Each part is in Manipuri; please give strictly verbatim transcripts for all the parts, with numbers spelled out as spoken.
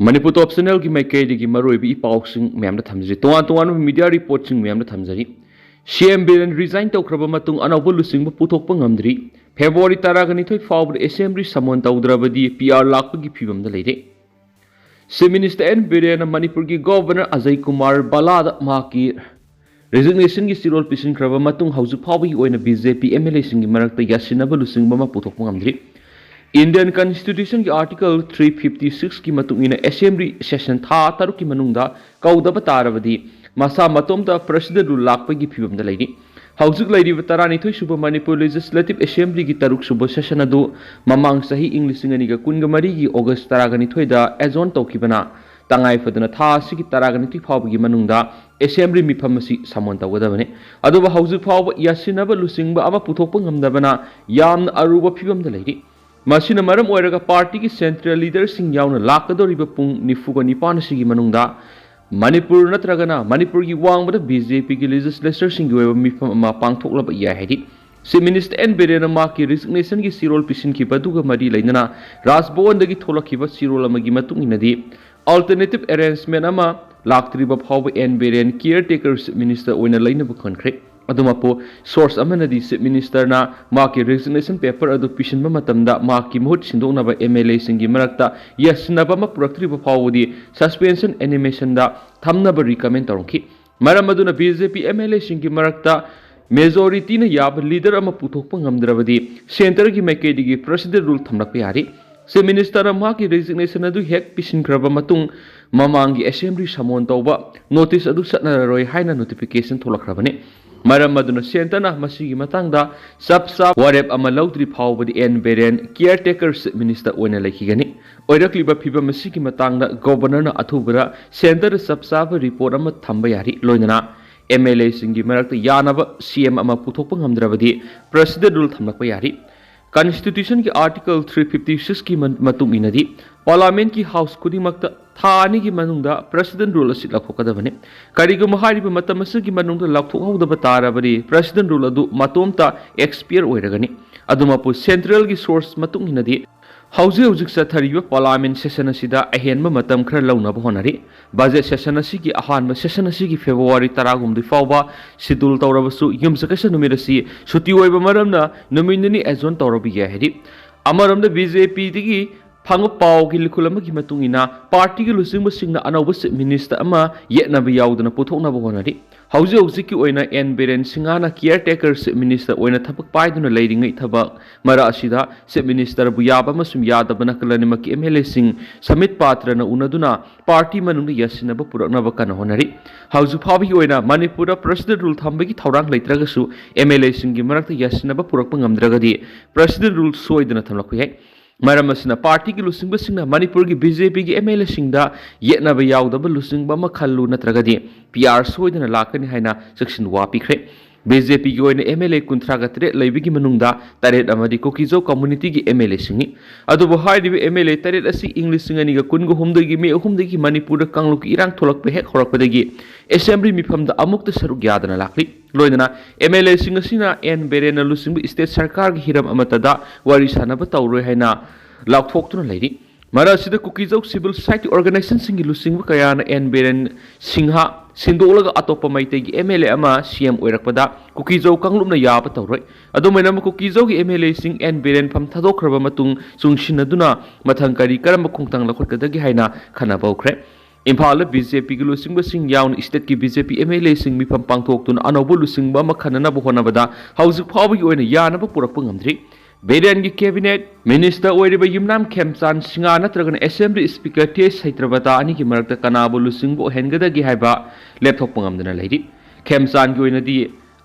ꯃꯅꯤꯄꯨꯔ ꯇꯣꯞ ꯆꯦꯅꯦꯜꯒꯤ ꯃꯥꯏꯀꯩꯗꯒꯤ ꯃꯔꯨꯑꯣꯏꯕ ꯏ ꯄꯥꯎꯁꯤꯡ ꯃꯌꯥꯝꯗ ꯊꯝꯖꯔꯤ꯫ ꯇꯣꯉꯥꯟ ꯇꯣꯉꯥꯟꯕ ꯃꯤꯗꯤꯌꯥ ꯔꯤꯄꯣꯔꯠꯁꯤꯡ ꯃꯌꯥꯝꯗ ꯊꯝꯖꯔꯤ꯫ ꯁꯤ ꯑꯦꯝ ꯕꯤꯔꯦꯟ ꯔꯤꯖꯥꯏꯟ ꯇꯧꯈ꯭ꯔꯕ ꯃꯇꯨꯡ ꯑꯅꯧꯕ ꯂꯨꯆꯤꯡꯕ ꯄꯨꯊꯣꯛꯄ ꯉꯝꯗ꯭ꯔꯤ꯫ ꯐꯦꯕ꯭ꯔꯨꯋꯥꯔꯤ ꯇꯔꯥꯒ ꯅꯤꯊꯣꯏ ꯐꯥꯎꯕꯗ ꯑꯦꯁꯦꯝꯕ꯭ꯂꯤ ꯁꯃꯣꯟ ꯇꯧꯗ꯭ꯔꯕꯗꯤ ꯄꯤ ꯑꯥꯔ ꯂꯥꯛꯄꯒꯤ ꯐꯤꯕꯝꯗ ꯂꯩꯔꯦ꯫ ꯆꯤꯐ ꯃꯤꯅꯤꯁꯇꯔ ꯑꯦꯟ ꯕꯤꯔꯦꯟꯅ ꯃꯅꯤꯄꯨꯔꯒꯤ ꯒꯣꯚꯔꯅꯔ ꯑꯖꯌ ꯀꯨꯃꯥꯔ ꯕꯂꯥꯗ ꯃꯍꯥꯛꯀꯤ ꯔꯤꯖꯤꯒꯅꯦꯁꯟꯒꯤ ꯆꯦꯔꯣꯜ ꯄꯤꯁꯤꯟꯈ꯭ꯔꯕ ꯃꯇꯨꯡ ꯍꯧꯖꯤꯛ ꯐꯥꯎꯕꯒꯤ ꯑꯣꯏꯅ B J P M L ꯑꯦꯁꯤꯡꯒꯤ ꯃꯔꯛꯇ ꯌꯥꯁꯤꯟꯅꯕ ꯂꯨꯆꯤꯡꯕ ꯑꯃ ꯄꯨꯊꯣꯛꯄ ꯉꯝꯗ꯭ꯔꯤ꯫ ꯏꯟꯗꯤꯌꯟ ꯀꯟꯁꯇꯤꯇ꯭ꯌꯨꯁꯟꯒꯤ ꯑꯥꯔꯇꯤꯀꯜ ꯊ꯭ꯔꯤ ꯐꯤꯐꯇꯤ ꯁꯤꯛꯁꯀꯤ ꯃꯇꯨꯡ ꯏꯟꯅ ꯑꯦꯁꯦꯝꯕ꯭ꯂꯤ ꯁꯦꯁꯟ ꯊꯥ ꯇꯔꯨꯛꯀꯤ ꯃꯅꯨꯡꯗ ꯀꯧꯗꯕ ꯇꯥꯔꯕꯗꯤ ꯃꯁꯥ ꯃꯇꯣꯝꯇ ꯄ꯭ꯔꯁꯤꯗꯦꯟ ꯔꯨꯜ ꯂꯥꯛꯄꯒꯤ ꯐꯤꯕꯝꯗ ꯂꯩꯔꯤ꯫ ꯍꯧꯖꯤꯛ ꯂꯩꯔꯤꯕ ꯇꯔꯥꯅꯤꯊꯣꯏ ꯁꯨꯕ ꯃꯅꯤꯄꯨꯔ ꯂꯦꯖꯤꯁꯂꯦꯇꯤꯚ ꯑꯦꯁꯦꯝꯕ꯭ꯂꯤꯒꯤ ꯇꯔꯨꯛ ꯁꯨꯕ ꯁꯦꯁꯟ ꯑꯗꯨ ꯃꯃꯥꯡ ꯆꯍꯤ ꯏꯪ ꯂꯤꯁꯤꯡ ꯑꯅꯤꯒ ꯀꯨꯟꯒ ꯃꯔꯤꯒꯤ ꯑꯣꯒꯁ ꯇꯔꯥꯒ ꯅꯤꯊꯣꯏꯗ ꯑꯦꯖꯣꯟ ꯇꯧꯈꯤꯕꯅ ꯇꯉꯥꯏ ꯐꯗꯅ ꯊꯥ ꯑꯁꯤꯒꯤ ꯇꯔꯥꯒ ꯅꯤꯊꯣꯏ ꯐꯥꯎꯕꯒꯤ ꯃꯅꯨꯡꯗ ꯑꯦꯁꯦꯝꯕ꯭ꯂꯤ ꯃꯤꯐꯝ ꯑꯁꯤ ꯁꯃꯣꯟ ꯇꯧꯒꯗꯕꯅꯤ꯫ ꯑꯗꯨꯕꯨ ꯍꯧꯖꯤꯛ ꯐꯥꯎꯕ ꯌꯥꯁꯤꯟꯅꯕ ꯂꯨꯆꯤꯡꯕ ꯑꯃ ꯄꯨꯊꯣꯛꯄ ꯉꯝꯗꯕꯅ ꯌꯥꯝꯅ ꯑꯔꯨꯕ ꯐꯤꯕꯝꯗ ꯂꯩꯔꯤ꯫ ꯃꯁꯤꯅ ꯃꯔꯝ ꯑꯣꯏꯔꯒ ꯄꯥꯔꯇꯤꯒꯤ ꯁꯦꯟꯇ꯭ꯔꯦꯜ ꯂꯤꯗꯔꯁꯤꯡ ꯌꯥꯎꯅ ꯂꯥꯛꯀꯗꯧꯔꯤꯕ ꯄꯨꯡ ꯅꯤꯐꯨꯒ ꯅꯤꯄꯥꯟ ꯑꯁꯤꯒꯤ ꯃꯅꯨꯡꯗ ꯃꯅꯤꯄꯨꯔ ꯅꯠꯇ꯭ꯔꯒꯅ ꯃꯅꯤꯄꯨꯔꯒꯤ ꯋꯥꯡꯃꯗ ꯕꯤ ꯖꯦ ꯄꯤꯒꯤ ꯂꯦꯖꯤꯁꯂꯦꯆꯔꯁꯤꯡꯒꯤ ꯑꯣꯏꯕ ꯃꯤꯐꯝ ꯑꯃ ꯄꯥꯡꯊꯣꯛꯂꯕ ꯌꯥꯏ ꯍꯥꯏꯔꯤ꯫ ꯆꯤꯐ ꯃꯤꯅꯤꯁꯇꯔ ꯑꯦꯟ ꯕꯤꯔꯦꯟꯅ ꯃꯍꯥꯛꯀꯤ ꯔꯤꯖꯤꯒꯅꯦꯁꯟꯒꯤ ꯆꯦꯔꯣꯜ ꯄꯤꯁꯤꯟꯈꯤꯕ ꯑꯗꯨꯒ ꯃꯔꯤ ꯂꯩꯅꯅ ꯔꯥꯖꯚꯋꯟꯗꯒꯤ ꯊꯣꯛꯂꯛꯈꯤꯕ ꯆꯦꯔꯣꯜ ꯑꯃꯒꯤ ꯃꯇꯨꯡ ꯏꯟꯅꯗꯤ, ꯑꯜꯇꯔꯅꯦꯇꯤꯚ ꯑꯦꯔꯦꯟꯖꯃꯦꯟ ꯑꯃ ꯂꯥꯛꯇ꯭ꯔꯤꯕ ꯐꯥꯎꯕ N Biren caretaker chief minister ꯑꯣꯏꯅ ꯂꯩꯅꯕ ꯈꯟꯈ꯭ꯔꯦ꯫ ꯑꯗꯨꯃꯛꯄꯨ, ꯁꯣꯔꯁ ꯑꯃꯅꯗꯤ ꯆꯤꯐ ꯃꯤꯅꯤꯁꯇꯔꯅ ꯃꯍꯥꯛꯀꯤ ꯔꯤꯖꯤꯒꯅꯦꯁꯟ ꯄꯦꯄꯔ ꯑꯗꯨ ꯄꯤꯁꯤꯟꯕ ꯃꯇꯝꯗ ꯃꯍꯥꯛꯀꯤ ꯃꯍꯨꯠ ꯁꯤꯟꯗꯣꯛꯅꯕ ꯑꯦꯝ ꯑꯦꯜ ꯑꯦꯁꯤꯡꯒꯤ ꯃꯔꯛꯇ ꯌꯥꯁꯤꯟꯅꯕ ꯑꯃ ꯄꯨꯔꯛꯇ꯭ꯔꯤꯕ ꯐꯥꯎꯕꯗꯤ ꯁꯁꯄꯦꯟꯁꯟ ꯑꯦꯅꯤꯃꯦꯁꯟꯗ ꯊꯝꯅꯕ ꯔꯤꯀꯃꯦꯟ ꯇꯧꯔꯝꯈꯤ꯫ ꯃꯔꯝ ꯑꯗꯨꯅ B J P M L ꯑꯦꯁꯤꯡꯒꯤ ꯃꯔꯛꯇ ꯃꯦꯖꯣꯔꯤꯇꯤꯅ ꯌꯥꯕ ꯂꯤꯗꯔ ꯑꯃ ꯄꯨꯊꯣꯛꯄ ꯉꯝꯗ꯭ꯔꯕꯗꯤ ꯁꯦꯟꯇꯔꯒꯤ ꯃꯥꯏꯀꯩꯗꯒꯤ ꯄ꯭ꯔꯁꯤꯗꯦꯟ ꯔꯨꯜ ꯊꯝꯂꯛꯄ ꯌꯥꯔꯤ꯫ ꯆꯤꯐ ꯃꯤꯅꯤꯁꯇꯔꯅ ꯃꯍꯥꯛꯀꯤ ꯔꯤꯖꯤꯒꯅꯦꯁꯟ ꯑꯗꯨ ꯍꯦꯛ ꯄꯤꯁꯤꯟꯈ꯭ꯔꯕ ꯃꯇꯨꯡ ꯃꯃꯥꯡꯒꯤ ꯑꯦꯁꯦꯝꯕ꯭ꯂꯤ ꯁꯃꯣꯟ ꯇꯧꯕ ꯅꯣꯇꯤꯁ ꯑꯗꯨ ꯆꯠꯅꯔꯔꯣꯏ ꯍꯥꯏꯅ ꯅꯣꯇꯤꯐꯤꯀꯦꯁꯟ ꯊꯣꯛꯂꯛꯈ꯭ꯔꯕꯅꯤ꯫ ꯃꯔꯝ ꯑꯗꯨꯅ ꯁꯦꯟꯇꯔꯅ ꯃꯁꯤꯒꯤ ꯃꯇꯥꯡꯗ ꯆꯞ ꯆꯥꯕ ꯋꯥꯔꯦꯞ ꯑꯃ ꯂꯧꯗ꯭ꯔꯤ ꯐꯥꯎꯕꯗꯤ N Biren caretaker chief minister ꯑꯣꯏꯅ ꯂꯩꯈꯤꯒꯅꯤ꯫ ꯑꯣꯏꯔꯛꯂꯤꯕ ꯐꯤꯕꯝ ꯑꯁꯤꯒꯤ ꯃꯇꯥꯡꯗ ꯒꯣꯚꯔꯅꯔꯅ ꯑꯊꯨꯕꯗ ꯁꯦꯟꯇꯔꯗ ꯆꯞ ꯆꯥꯕ ꯔꯤꯄꯣꯔꯠ ꯑꯃ ꯊꯝꯕ ꯌꯥꯔꯤ꯫ ꯂꯣꯏꯅꯅ ꯑꯦꯝ ꯑꯦꯜ ꯑꯦꯁꯤꯡꯒꯤ ꯃꯔꯛꯇ ꯌꯥꯅꯕ ꯁꯤ ꯑꯦꯝ ꯑꯃ ꯄꯨꯊꯣꯛꯄ ꯉꯝꯗ꯭ꯔꯕꯗꯤ ꯄ꯭ꯔꯁꯤꯗꯦꯟ ꯔꯨꯜ ꯊꯝꯂꯛꯄ ꯌꯥꯔꯤ꯫ ꯀꯟꯁꯇꯤꯇ꯭ꯌꯨꯁꯟꯒꯤ ꯑꯥꯔꯇꯤꯀꯜ ꯊ꯭ꯔꯤ ꯐꯤꯐꯇꯤ ꯁꯤꯛꯁꯀꯤ ꯃꯇꯨꯡ ꯏꯟꯅꯗꯤ ꯄꯥꯔꯂꯥꯃꯦꯟꯠꯀꯤ ꯍꯥꯎꯁ ꯈꯨꯗꯤꯡꯃꯛꯇ ꯊꯥ ꯑꯅꯤꯒꯤ ꯃꯅꯨꯡꯗ ꯄ꯭ꯔꯁꯤꯗꯦꯟ ꯔꯨꯜ ꯑꯁꯤ ꯂꯧꯊꯣꯛꯀꯗꯕꯅꯤ꯫ ꯀꯔꯤꯒꯨꯝꯕ ꯍꯥꯏꯔꯤꯕ ꯃꯇꯝ ꯑꯁꯤꯒꯤ ꯃꯅꯨꯡꯗ ꯂꯧꯊꯣꯛꯍꯧꯗꯕ ꯇꯥꯔꯕꯗꯤ ꯄ꯭ꯔꯁꯤꯗꯦꯟ ꯔꯨꯜ ꯑꯗꯨ ꯃꯇꯣꯝꯇ ꯑꯦꯛꯁꯄꯤꯌꯔ ꯑꯣꯏꯔꯒꯅꯤ꯫ ꯑꯗꯨꯃꯛꯄꯨ ꯁꯦꯟꯇ꯭ꯔꯦꯜꯒꯤ ꯁꯣꯔꯁ ꯃꯇꯨꯡ ꯏꯟꯅꯗꯤ ꯍꯧꯖꯤꯛ ꯍꯧꯖꯤꯛ ꯆꯠꯊꯔꯤꯕ Parliament session ꯑꯁꯤꯗ ꯑꯍꯦꯟꯕ ꯃꯇꯝ ꯈꯔ ꯂꯧꯅꯕ ꯍꯣꯠꯅꯔꯤ꯫ Budget session ꯑꯁꯤꯒꯤ ꯑꯍꯥꯟꯕ session ꯑꯁꯤꯒꯤ February ꯇꯔꯥꯍꯨꯝꯗꯣꯏ ꯐꯥꯎꯕ schedule ꯇꯧꯔꯕꯁꯨ, ꯌꯨꯝꯁꯀꯩꯁ ꯅꯨꯃꯤꯠ ꯑꯁꯤ ꯁꯨꯇꯤ ꯑꯣꯏꯕ ꯃꯔꯝꯅ ꯅꯨꯃꯤꯠ ꯅꯤꯅꯤ adjourn ꯇꯧꯔꯕ ꯌꯥꯏ ꯍꯥꯏꯔꯤ꯫ ꯑꯃꯔꯣꯝꯗ, BJPꯗꯒꯤ ꯐꯪꯕ ꯄꯥꯎꯒꯤ ꯂꯨꯈꯨꯜ ꯑꯃꯒꯤ ꯃꯇꯨꯡ ꯏꯟꯅ, partyꯒꯤ ꯂꯨꯆꯤꯡꯕꯁꯤꯡꯅ ꯑꯅꯧꯕ Chief Minister ꯑꯃ ꯌꯦꯠꯅꯕ ꯌꯥꯎꯗꯅ ꯄꯨꯊꯣꯛꯅꯕ ꯍꯣꯠꯅꯔꯤ꯫ ꯍꯧꯖꯤꯛ ꯍꯧꯖꯤꯛꯀꯤ ꯑꯣꯏꯅ N ꯕꯤꯔꯦꯟ ꯁꯤꯡꯍꯅ caretaker Chief Minister ꯑꯣꯏꯅ ꯊꯕꯛ ꯄꯥꯏꯗꯨꯅ ꯂꯩꯔꯤꯉꯩ ꯊꯕꯛ ꯃꯔꯛ ꯑꯁꯤꯗ Chief Ministerꯕꯨ ꯌꯥꯕ ꯑꯃꯁꯨꯡ ꯌꯥꯗꯕ ꯅꯥꯀꯜ ꯑꯅꯤꯃꯛꯀꯤ MLAꯁꯤꯡ ꯁꯃꯤꯠ ꯄꯥꯇ꯭ꯔꯅ ꯎꯅꯗꯨꯅ party ꯃꯅꯨꯡꯗ ꯌꯥꯁꯤꯟꯅꯕ ꯄꯨꯔꯛꯅꯕ ꯀꯟꯅ ꯍꯣꯠꯅꯔꯤ꯫ ꯍꯧꯖꯤꯛ ꯐꯥꯎꯕꯒꯤ ꯑꯣꯏꯅ ꯃꯅꯤꯄꯨꯔꯗ President Rule ꯊꯝꯕꯒꯤ ꯊꯧꯔꯥꯡ ꯂꯩꯇ꯭ꯔꯒꯁꯨ, MLAꯁꯤꯡꯒꯤ ꯃꯔꯛꯇ ꯌꯥꯁꯤꯟꯅꯕ ꯄꯨꯔꯛꯄ ꯉꯝꯗ꯭ꯔꯒꯗꯤ President Rule ꯁꯣꯏꯗꯅ ꯊꯝꯂꯛꯄ ꯌꯥꯏ꯫ ꯃꯔꯝ ꯑꯁꯤꯅ, partyꯒꯤ ꯂꯨꯆꯤꯡꯕꯁꯤꯡꯅ ꯃꯅꯤꯄꯨꯔꯒꯤ BJPꯒꯤ MLAꯁꯤꯡꯗ ꯌꯦꯠꯅꯕ ꯌꯥꯎꯗꯕ ꯂꯨꯆꯤꯡꯕ ꯑꯃ ꯈꯜꯂꯨ, ꯅꯠꯇ꯭ꯔꯒꯗꯤ PR ꯁꯣꯏꯗꯅ ꯂꯥꯛꯀꯅꯤ ꯍꯥꯏꯅ ꯆꯦꯛꯁꯤꯟ ꯋꯥ ꯄꯤꯈ꯭ꯔꯦ꯫ BJPꯒꯤ ꯑꯣꯏꯅ MLA ꯀꯨꯟꯊ꯭ꯔꯥꯒ ꯇꯔꯦꯠ ꯂꯩꯕꯒꯤ ꯃꯅꯨꯡꯗ ꯇꯔꯦꯠ ꯑꯃꯗꯤ ꯀꯨꯀꯤꯖꯧ communityꯒꯤ MLAꯁꯤꯡꯅꯤ꯫ ꯑꯗꯨꯕꯨ ꯍꯥꯏꯔꯤꯕ MLA ꯇꯔꯦꯠ ꯑꯁꯤ ꯏꯪ ꯂꯤꯁꯤꯡ ꯑꯅꯤꯒ ꯀꯨꯟꯒ ꯍꯨꯝꯗꯣꯏꯒꯤ May ꯑꯍꯨꯝꯗꯒꯤ ꯃꯅꯤꯄꯨꯔꯗ ꯀꯥꯡꯂꯨꯞꯀꯤ ꯏꯔꯥꯡ ꯊꯣꯛꯂꯛꯄ ꯍꯦꯛ ꯍꯧꯔꯛꯄꯗꯒꯤ Assembly ꯃꯤꯐꯝꯗ ꯑꯃꯨꯛꯇ ꯁꯔꯨꯛ ꯌꯥꯗꯅ ꯂꯥꯛꯂꯤ꯫ ꯂꯣꯏꯅꯅ MLAꯁꯤꯡ ꯑꯁꯤꯅ N ꯕꯤꯔꯦꯟꯅ ꯂꯨꯆꯤꯡꯕ state ꯁꯔꯀꯥꯔꯒꯤ ꯍꯤꯔꯝ ꯑꯃꯠꯇꯗ ꯋꯥꯔꯤ ꯁꯥꯅꯕ ꯇꯧꯔꯣꯏ ꯍꯥꯏꯅ ꯂꯥꯎꯊꯣꯛꯇꯨꯅ ꯂꯩꯔꯤ꯫ ꯃꯔꯛ ꯑꯁꯤꯗ ꯀꯨꯀꯤꯖꯧ civil society organizationꯁꯤꯡꯒꯤ ꯂꯨꯆꯤꯡꯕ ꯀꯌꯥꯅ N ꯕꯤꯔꯦꯟ ꯁꯤꯡꯍ ꯁꯤꯟꯗꯣꯛꯂꯒ ꯑꯇꯣꯞꯄ ꯃꯩꯇꯩꯒꯤ MLA ꯑꯃ CM ꯑꯣꯏꯔꯛꯄꯗ ꯀꯨꯀꯤꯖꯧ ꯀꯥꯡꯂꯨꯞꯅ ꯌꯥꯕ ꯇꯧꯔꯣꯏ꯫ ꯑꯗꯨꯝ ꯑꯣꯏꯅꯃꯛ, ꯀꯨꯀꯤꯖꯧꯒꯤ MLAꯁꯤꯡ N ꯕꯤꯔꯦꯟ ꯐꯝ ꯊꯥꯗꯣꯛꯈ꯭ꯔꯕ ꯃꯇꯨꯡ ꯆꯨꯡꯁꯤꯟꯅꯗꯨꯅ ꯃꯊꯪ ꯀꯔꯤ ꯀꯔꯝꯕ ꯈꯣꯡꯊꯥꯡ ꯂꯧꯈꯠꯀꯗꯒꯦ ꯍꯥꯏꯅ ꯈꯟꯅꯕ ꯍꯧꯈ꯭ꯔꯦ꯫ ꯏꯝꯐꯥꯜꯗ BJPꯒꯤ ꯂꯨꯆꯤꯡꯕꯁꯤꯡ ꯌꯥꯎꯅ stateꯀꯤ BJP MLAꯁꯤꯡ ꯃꯤꯐꯝ ꯄꯥꯡꯊꯣꯛꯇꯨꯅ ꯑꯅꯧꯕ ꯂꯨꯆꯤꯡꯕ ꯑꯃ ꯈꯟꯅꯅꯕ ꯍꯣꯠꯅꯕꯗ ꯍꯧꯖꯤꯛ ꯐꯥꯎꯕꯒꯤ ꯑꯣꯏꯅ ꯌꯥꯅꯕ ꯄꯨꯔꯛꯄ ꯉꯝꯗ꯭ꯔꯤ꯫ ꯕꯤꯔꯦꯟꯒꯤ cabinet minister ꯑꯣꯏꯔꯤꯕ ꯌꯨꯝꯅꯥꯝ ꯈꯦꯝꯆꯥꯟ ꯁꯤꯡꯍ ꯅꯠꯇ꯭ꯔꯒꯅ Assembly Speaker ꯇꯦꯖ ꯁꯩꯇ꯭ꯔꯕꯇꯥ ꯑꯅꯤꯒꯤ ꯃꯔꯛꯇ ꯀꯅꯥꯕꯨ ꯂꯨꯆꯤꯡꯕ ꯑꯣꯏꯍꯟꯒꯗꯒꯦ ꯍꯥꯏꯕ ꯂꯦꯞꯊꯣꯛꯄ ꯉꯝꯗꯅ ꯂꯩꯔꯤ꯫ ꯈꯦꯝꯆꯥꯟꯒꯤ ꯑꯣꯏꯅꯗꯤ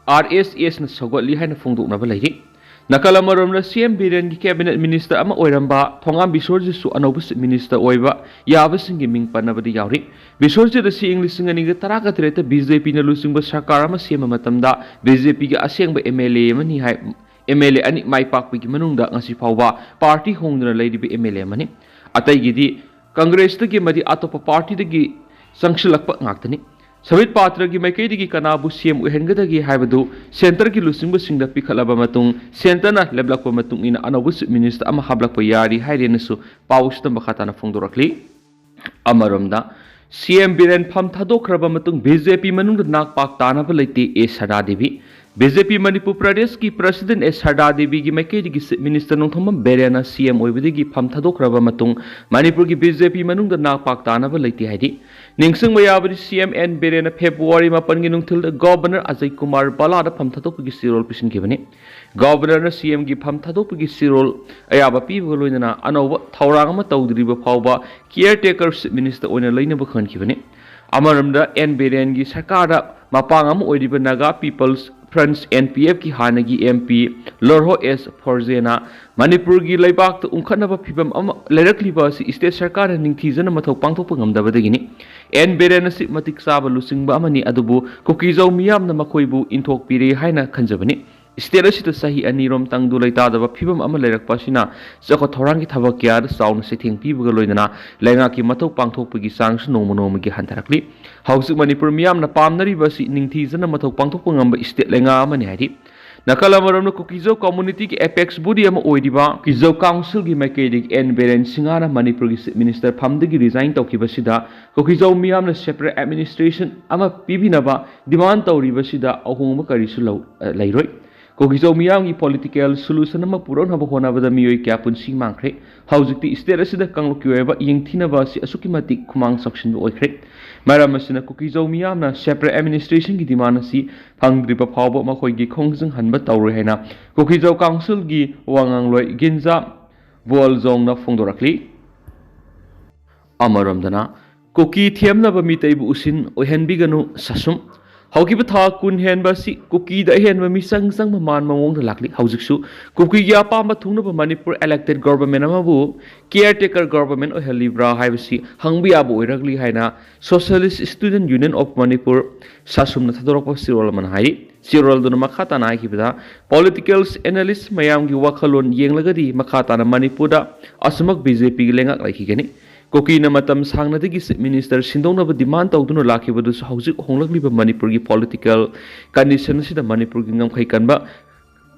RSSꯅ ꯁꯧꯒꯠꯂꯤ ꯍꯥꯏꯅ ꯐꯣꯡꯗꯣꯛꯅꯕ ꯂꯩꯔꯤ꯫ ꯅꯥꯀꯜ ꯑꯃꯔꯣꯝꯗ, CM ꯕꯤꯔꯦꯟꯒꯤ cabinet minister ꯑꯃ ꯑꯣꯏꯔꯝꯕ ꯊꯣꯉꯥꯝ ꯕꯤꯁꯣꯔꯖꯤꯠꯁꯨ ꯑꯅꯧꯕ Chief Minister ꯑꯣꯏꯕ ꯌꯥꯕꯁꯤꯡꯒꯤ ꯃꯤꯡ ꯄꯟꯅꯕꯗ ꯌꯥꯎꯔꯤ꯫ ꯕꯤꯁꯣꯔꯖꯤꯠ ꯑꯁꯤ ꯏꯪ ꯂꯤꯁꯤꯡ ꯑꯅꯤꯒ ꯇꯔꯥꯒ ꯇꯔꯦꯠꯇ BJPꯅ ꯂꯨꯆꯤꯡꯕ ꯁꯔꯀꯥꯔ ꯑꯃ ꯁꯦꯝꯕ ꯃꯇꯝꯗ BJPꯒꯤ ꯑꯁꯦꯡꯕ MLA ꯑꯃꯅꯤ ꯍꯥꯏ꯫ MLA ꯑꯅꯤ ꯃꯥꯏ ꯄꯥꯛꯄꯒꯤ ꯃꯅꯨꯡꯗ ꯉꯁꯤ ꯐꯥꯎꯕ party ꯍꯣꯡꯗꯅ ꯂꯩꯔꯤꯕ MLA ꯑꯃꯅꯤ꯫ ꯑꯇꯩꯒꯤꯗꯤ Congressꯇꯒꯤ ꯑꯃꯗꯤ ꯑꯇꯣꯞꯄ partyꯗꯒꯤ ꯆꯪꯁꯤꯜꯂꯛꯄ ꯉꯥꯛꯇꯅꯤ꯫ ꯁꯝꯕꯤꯠ ꯄꯥꯇ꯭ꯔꯒꯤ ꯃꯥꯏꯀꯩꯗꯒꯤ ꯀꯅꯥꯕꯨ ꯁꯤ ꯑꯦꯝ ꯑꯣꯏꯍꯟꯒꯗꯒꯦ ꯍꯥꯏꯕꯗꯨ ꯁꯦꯟꯇꯔꯒꯤ ꯂꯨꯆꯤꯡꯕꯁꯤꯡꯗ ꯄꯤꯈꯠꯂꯕ ꯃꯇꯨꯡ, ꯁꯦꯟꯇꯔꯅ ꯂꯦꯞꯂꯛꯄ ꯃꯇꯨꯡ ꯏꯟꯅ ꯑꯅꯧꯕ ꯆꯤꯐ ꯃꯤꯅꯤꯁꯇꯔ ꯑꯃ ꯍꯥꯞꯂꯛꯄ ꯌꯥꯔꯤ ꯍꯥꯏꯔꯦꯅꯁꯨ ꯄꯥꯎꯁꯤꯗ ꯃꯈꯥ ꯇꯥꯅ ꯐꯣꯡꯗꯣꯔꯛꯂꯤ꯫ ꯑꯃꯔꯣꯝꯗ, ꯁꯤ ꯑꯦꯝ ꯕꯤꯔꯦꯟ ꯐꯝ ꯊꯥꯗꯣꯛꯈ꯭ꯔꯕ ꯃꯇꯨꯡ ꯕꯤ ꯖꯦ ꯄꯤ ꯃꯅꯨꯡꯗ ꯅꯥꯛ ꯄꯥꯛ ꯇꯥꯅꯕ ꯂꯩꯇꯦ ꯑꯦ ꯁꯔꯗꯥ ꯗꯦꯕꯤ꯫ ꯕꯤ ꯖꯦ ꯄꯤ ꯃꯅꯤꯄꯨꯔ ꯄ꯭ꯔꯗꯦꯁꯀꯤ ꯄ꯭ꯔꯁꯤꯗꯦꯟ ꯑꯦ ꯁꯔꯗꯥ ꯗꯦꯕꯤꯒꯤ ꯃꯥꯏꯀꯩꯗꯒꯤ ꯆꯤꯐ ꯃꯤꯅꯤꯁꯇꯔ ꯅꯣꯡꯊꯣꯝꯕꯝ ꯕꯤꯔꯦꯟꯅ ꯁꯤ ꯑꯦꯝ ꯑꯣꯏꯕꯗꯒꯤ ꯐꯝ ꯊꯥꯗꯣꯛꯈ꯭ꯔꯕ ꯃꯇꯨꯡ ꯃꯅꯤꯄꯨꯔꯒꯤ ꯕꯤ ꯖꯦ ꯄꯤ ꯃꯅꯨꯡꯗ ꯅꯥꯛ ꯄꯥꯛ ꯇꯥꯅꯕ ꯂꯩꯇꯦ ꯍꯥꯏꯔꯤ꯫ ꯅꯤꯡꯁꯤꯡꯕ ꯌꯥꯕꯗꯤ, ꯁꯤ ꯑꯦꯝ ꯑꯦꯟ ꯕꯤꯔꯦꯟꯅ ꯐꯦꯕ꯭ꯔꯨꯋꯥꯔꯤ ꯃꯥꯄꯟꯒꯤ ꯅꯨꯡꯊꯤꯜꯗ ꯒꯣꯚꯔꯅꯔ ꯑꯖꯌ ꯀꯨꯃꯥꯔ ꯚꯜꯂꯥꯗ ꯐꯝ ꯊꯥꯗꯣꯛꯄꯒꯤ ꯆꯦꯔꯣꯜ ꯄꯤꯁꯤꯟꯈꯤꯕꯅꯤ꯫ ꯒꯣꯚꯔꯅꯔꯅ ꯁꯤ ꯑꯦꯝꯒꯤ ꯐꯝ ꯊꯥꯗꯣꯛꯄꯒꯤ ꯆꯦꯔꯣꯜ ꯑꯌꯥꯕ ꯄꯤꯕꯒ ꯂꯣꯏꯅꯅ ꯑꯅꯧꯕ ꯊꯧꯔꯥꯡ ꯑꯃ ꯇꯧꯗ꯭ꯔꯤꯕ ꯐꯥꯎꯕ ꯀꯤꯌꯔ ꯇꯦꯀꯔ ꯆꯤꯐ ꯃꯤꯅꯤꯁꯇꯔ ꯑꯣꯏꯅ ꯂꯩꯅꯕ ꯈꯟꯈꯤꯕꯅꯤ꯫ ꯑꯃꯔꯣꯝꯗ, ꯑꯦꯟ ꯕꯤꯔꯦꯟꯒꯤ ꯁꯔꯀꯥꯔꯗ ꯃꯄꯥꯡ ꯑꯃ ꯑꯣꯏꯔꯤꯕ Naga people's front, N P ꯑꯦꯐꯀꯤ ꯍꯥꯟꯅꯒꯤ ꯑꯦꯝ ꯄꯤ ꯂꯣꯔꯍꯣ ꯑꯦꯁ ꯐꯣꯔꯖꯦꯅ ꯃꯅꯤꯄꯨꯔꯒꯤ ꯂꯩꯕꯥꯛꯇ ꯎꯪꯈꯠꯅꯕ ꯐꯤꯕꯝ ꯑꯃ ꯂꯩꯔꯛꯂꯤꯕ ꯑꯁꯤ ꯁ꯭ꯇꯦꯠ ꯁꯔꯀꯥꯔꯅ ꯅꯤꯡꯊꯤꯖꯅ ꯃꯊꯧ ꯄꯥꯡꯊꯣꯛꯄ ꯉꯝꯗꯕꯗꯒꯤꯅꯤ꯫ ꯑꯦꯟ ꯕꯤꯔꯦꯟ ꯑꯁꯤ ꯃꯇꯤꯛ ꯆꯥꯕ ꯂꯨꯆꯤꯡꯕ ꯑꯃꯅꯤ, ꯑꯗꯨꯕꯨ ꯀꯨꯀꯤꯖꯧ ꯃꯤꯌꯥꯝꯅ ꯃꯈꯣꯏꯕꯨ ꯏꯟꯊꯣꯛꯄꯤꯔꯦ ꯍꯥꯏꯅ ꯈꯟꯖꯕꯅꯤ꯫ ꯁ꯭ꯇꯦꯠ ꯑꯁꯤꯗ ꯆꯍꯤ ꯑꯅꯤꯔꯣꯝ ꯇꯪꯗꯨ ꯂꯩꯇꯥꯗꯕ ꯐꯤꯕꯝ ꯑꯃ ꯂꯩꯔꯛꯄ ꯑꯁꯤꯅ ꯆꯥꯎꯈꯠ ꯊꯧꯔꯥꯡꯒꯤ ꯊꯕꯛ ꯀꯌꯥꯗ ꯆꯥꯎꯅ ꯆꯩꯊꯦꯡ ꯄꯤꯕꯒ ꯂꯣꯏꯅꯅ ꯂꯩꯉꯥꯛꯀꯤ ꯃꯊꯧ ꯄꯥꯡꯊꯣꯛꯄꯒꯤ ꯆꯥꯡꯁꯨ ꯅꯣꯡꯃ ꯅꯣꯡꯃꯒꯤ ꯍꯟꯊꯔꯛꯂꯤ꯫ ꯍꯧꯖꯤꯛ ꯃꯅꯤꯄꯨꯔ ꯃꯤꯌꯥꯝꯅ ꯄꯥꯝꯅꯔꯤꯕ ꯑꯁꯤ ꯅꯤꯡꯊꯤꯖꯅ ꯃꯊꯧ ꯄꯥꯡꯊꯣꯛꯄ ꯉꯝꯕ ꯁ꯭ꯇꯦꯠ ꯂꯩꯉꯥꯛ ꯑꯃꯅꯤ ꯍꯥꯏꯔꯤ꯫ ꯅꯥꯀꯜ ꯑꯃꯔꯣꯝꯗ, ꯀꯨꯀꯤꯖꯧ ꯀꯝꯃꯨꯅꯤꯇꯤꯒꯤ ꯑꯦꯄꯦꯛꯁ ꯕꯣꯗꯤ ꯑꯃ ꯑꯣꯏꯔꯤꯕ ꯀꯨꯀꯤꯖꯧ ꯀꯥꯎꯟꯁꯤꯜꯒꯤ ꯃꯥꯏꯀꯩꯗꯒꯤ ꯑꯦꯟ ꯕꯤꯔꯦꯟ ꯁꯤꯡꯍꯅ ꯃꯅꯤꯄꯨꯔꯒꯤ ꯆꯤꯐ ꯃꯤꯅꯤꯁꯇꯔ ꯐꯝꯗꯒꯤ ꯔꯤꯖꯥꯏꯟ ꯇꯧꯈꯤꯕꯁꯤꯗ ꯀꯨꯀꯤꯖꯧ ꯃꯤꯌꯥꯝꯅ ꯁꯦꯄꯔꯦꯠ ꯑꯦꯗꯃꯤꯅꯤꯁꯇ꯭ꯔꯦꯁꯟ ꯑꯃ ꯄꯤꯕꯤꯅꯕ ꯗꯤꯃꯥꯟ ꯇꯧꯔꯤꯕꯁꯤꯗ ꯑꯍꯣꯡꯕ ꯀꯔꯤꯁꯨ ꯂꯧ-, ꯑ, ꯂꯩꯔꯣꯏ꯫ ꯀꯨꯀꯤꯖꯧ ꯃꯤꯌꯥꯝꯒꯤ ꯄꯣꯂꯤꯇꯤꯀꯦꯜ ꯁꯣꯂꯨꯁꯟ ꯑꯃ ꯄꯨꯔꯛꯅꯕ ꯍꯣꯠꯅꯕꯗ ꯃꯤꯑꯣꯏ ꯀꯌꯥ ꯄꯨꯟꯁꯤ ꯃꯥꯡꯈ꯭ꯔꯦ꯫ ꯍꯧꯖꯤꯛꯇꯤ ꯁ꯭ꯇꯦꯠ ꯑꯁꯤꯗ ꯀꯥꯡꯂꯨꯞꯀꯤ ꯑꯣꯏꯕ ꯌꯦꯡꯊꯤꯅꯕ ꯑꯁꯤ ꯑꯁꯨꯛꯀꯤ ꯃꯇꯤꯛ ꯈꯨꯃꯥꯡ ꯆꯥꯎꯁꯤꯟꯕ ꯑꯣꯏꯈ꯭ꯔꯦ꯫ ꯃꯔꯝ ꯑꯁꯤꯅ ꯀꯨꯀꯤꯖꯧ ꯃꯤꯌꯥꯝꯅ ꯁꯦꯄꯔꯦꯠ ꯑꯦꯗꯃꯤꯅꯤꯁꯇ꯭ꯔꯦꯁꯟꯒꯤ ꯗꯤꯃꯥꯟ ꯑꯁꯤ ꯐꯪꯗ꯭ꯔꯤꯕ ꯐꯥꯎꯕ ꯃꯈꯣꯏꯒꯤ ꯈꯣꯡꯖꯪ ꯍꯟꯕ ꯇꯧꯔꯣꯏ ꯍꯥꯏꯅ ꯀꯨꯀꯤꯖꯧ ꯀꯥꯎꯟꯁꯤꯜꯒꯤ ꯋꯥꯉꯥꯡꯂꯣꯏ ꯒꯤꯟꯖꯥ ꯕꯨꯑꯜꯖꯣꯡꯅ ꯐꯣꯡꯗꯣꯔꯛꯂꯤ꯫ ꯑꯃꯔꯣꯝꯗꯅ, ꯀꯨꯀꯤ ꯊꯦꯝꯅꯕ ꯃꯤꯇꯩꯕꯨ ꯎꯁꯤꯟ ꯑꯣꯏꯍꯟꯕꯤꯒꯅꯨ ꯁꯥꯁꯨꯝ꯫ ꯍꯧꯈꯤꯕ ꯊꯥ ꯀꯨꯟ ꯍꯦꯟꯕ ꯑꯁꯤ ꯀꯨꯀꯤꯗ ꯑꯍꯦꯟꯕ ꯃꯤꯆꯪ ꯆꯪꯕ ꯃꯥꯟꯕ ꯃꯑꯣꯡꯗ ꯂꯥꯛꯂꯤ꯫ ꯍꯧꯖꯤꯛꯁꯨ ꯀꯨꯀꯤꯒꯤ ꯑꯄꯥꯝꯕ ꯊꯨꯡꯅꯕ ꯃꯅꯤꯄꯨꯔ ꯏꯂꯦꯛꯇꯦꯗ ꯒꯣꯚꯔꯟꯃꯦꯟꯠ ꯑꯃꯕꯨ ꯀꯤꯌꯔ ꯇꯦꯀꯔ ꯒꯣꯚꯔꯟꯃꯦꯟꯠ ꯑꯣꯏꯍꯜꯂꯤꯕ꯭ꯔꯥ ꯍꯥꯏꯕꯁꯤ ꯍꯪꯕ ꯌꯥꯕ ꯑꯣꯏꯔꯛꯂꯤ ꯍꯥꯏꯅ Socialist Student Union of Manipur, ꯁꯥꯁꯨꯝꯅ ꯊꯥꯗꯣꯔꯛꯄ ꯆꯦꯔꯣꯜ ꯑꯃꯅ ꯍꯥꯏꯔꯤ꯫ ꯆꯦꯔꯣꯜꯗꯨꯅ ꯃꯈꯥ ꯇꯥꯅ ꯍꯥꯏꯈꯤꯕꯗ, ꯄꯣꯂꯤꯇꯤꯀꯦꯜ ꯑꯦꯅꯥꯂꯤꯁ ꯃꯌꯥꯝꯒꯤ ꯋꯥꯈꯜꯂꯣꯟ ꯌꯦꯡꯂꯒꯗꯤ ꯃꯈꯥ ꯇꯥꯅ ꯃꯅꯤꯄꯨꯔꯗ ꯑꯁꯨꯃꯛ ꯕꯤ ꯖꯦ ꯄꯤꯒꯤ ꯂꯩꯉꯥꯛ ꯂꯩꯈꯤꯒꯅꯤ꯫ ꯀꯨꯀꯤꯅ ꯃꯇꯝ ꯁꯥꯡꯅꯗꯒꯤ Chief Minister ꯁꯤꯟꯗꯣꯛꯅꯕ demand ꯇꯧꯗꯨꯅ ꯂꯥꯛꯈꯤꯕꯗꯨꯁꯨ ꯍꯧꯖꯤꯛ ꯍꯣꯡꯂꯛꯂꯤꯕ ꯃꯅꯤꯄꯨꯔꯒꯤ political condition ꯑꯁꯤꯗ ꯃꯅꯤꯄꯨꯔꯒꯤ ꯉꯝꯈꯩ ꯀꯟꯕ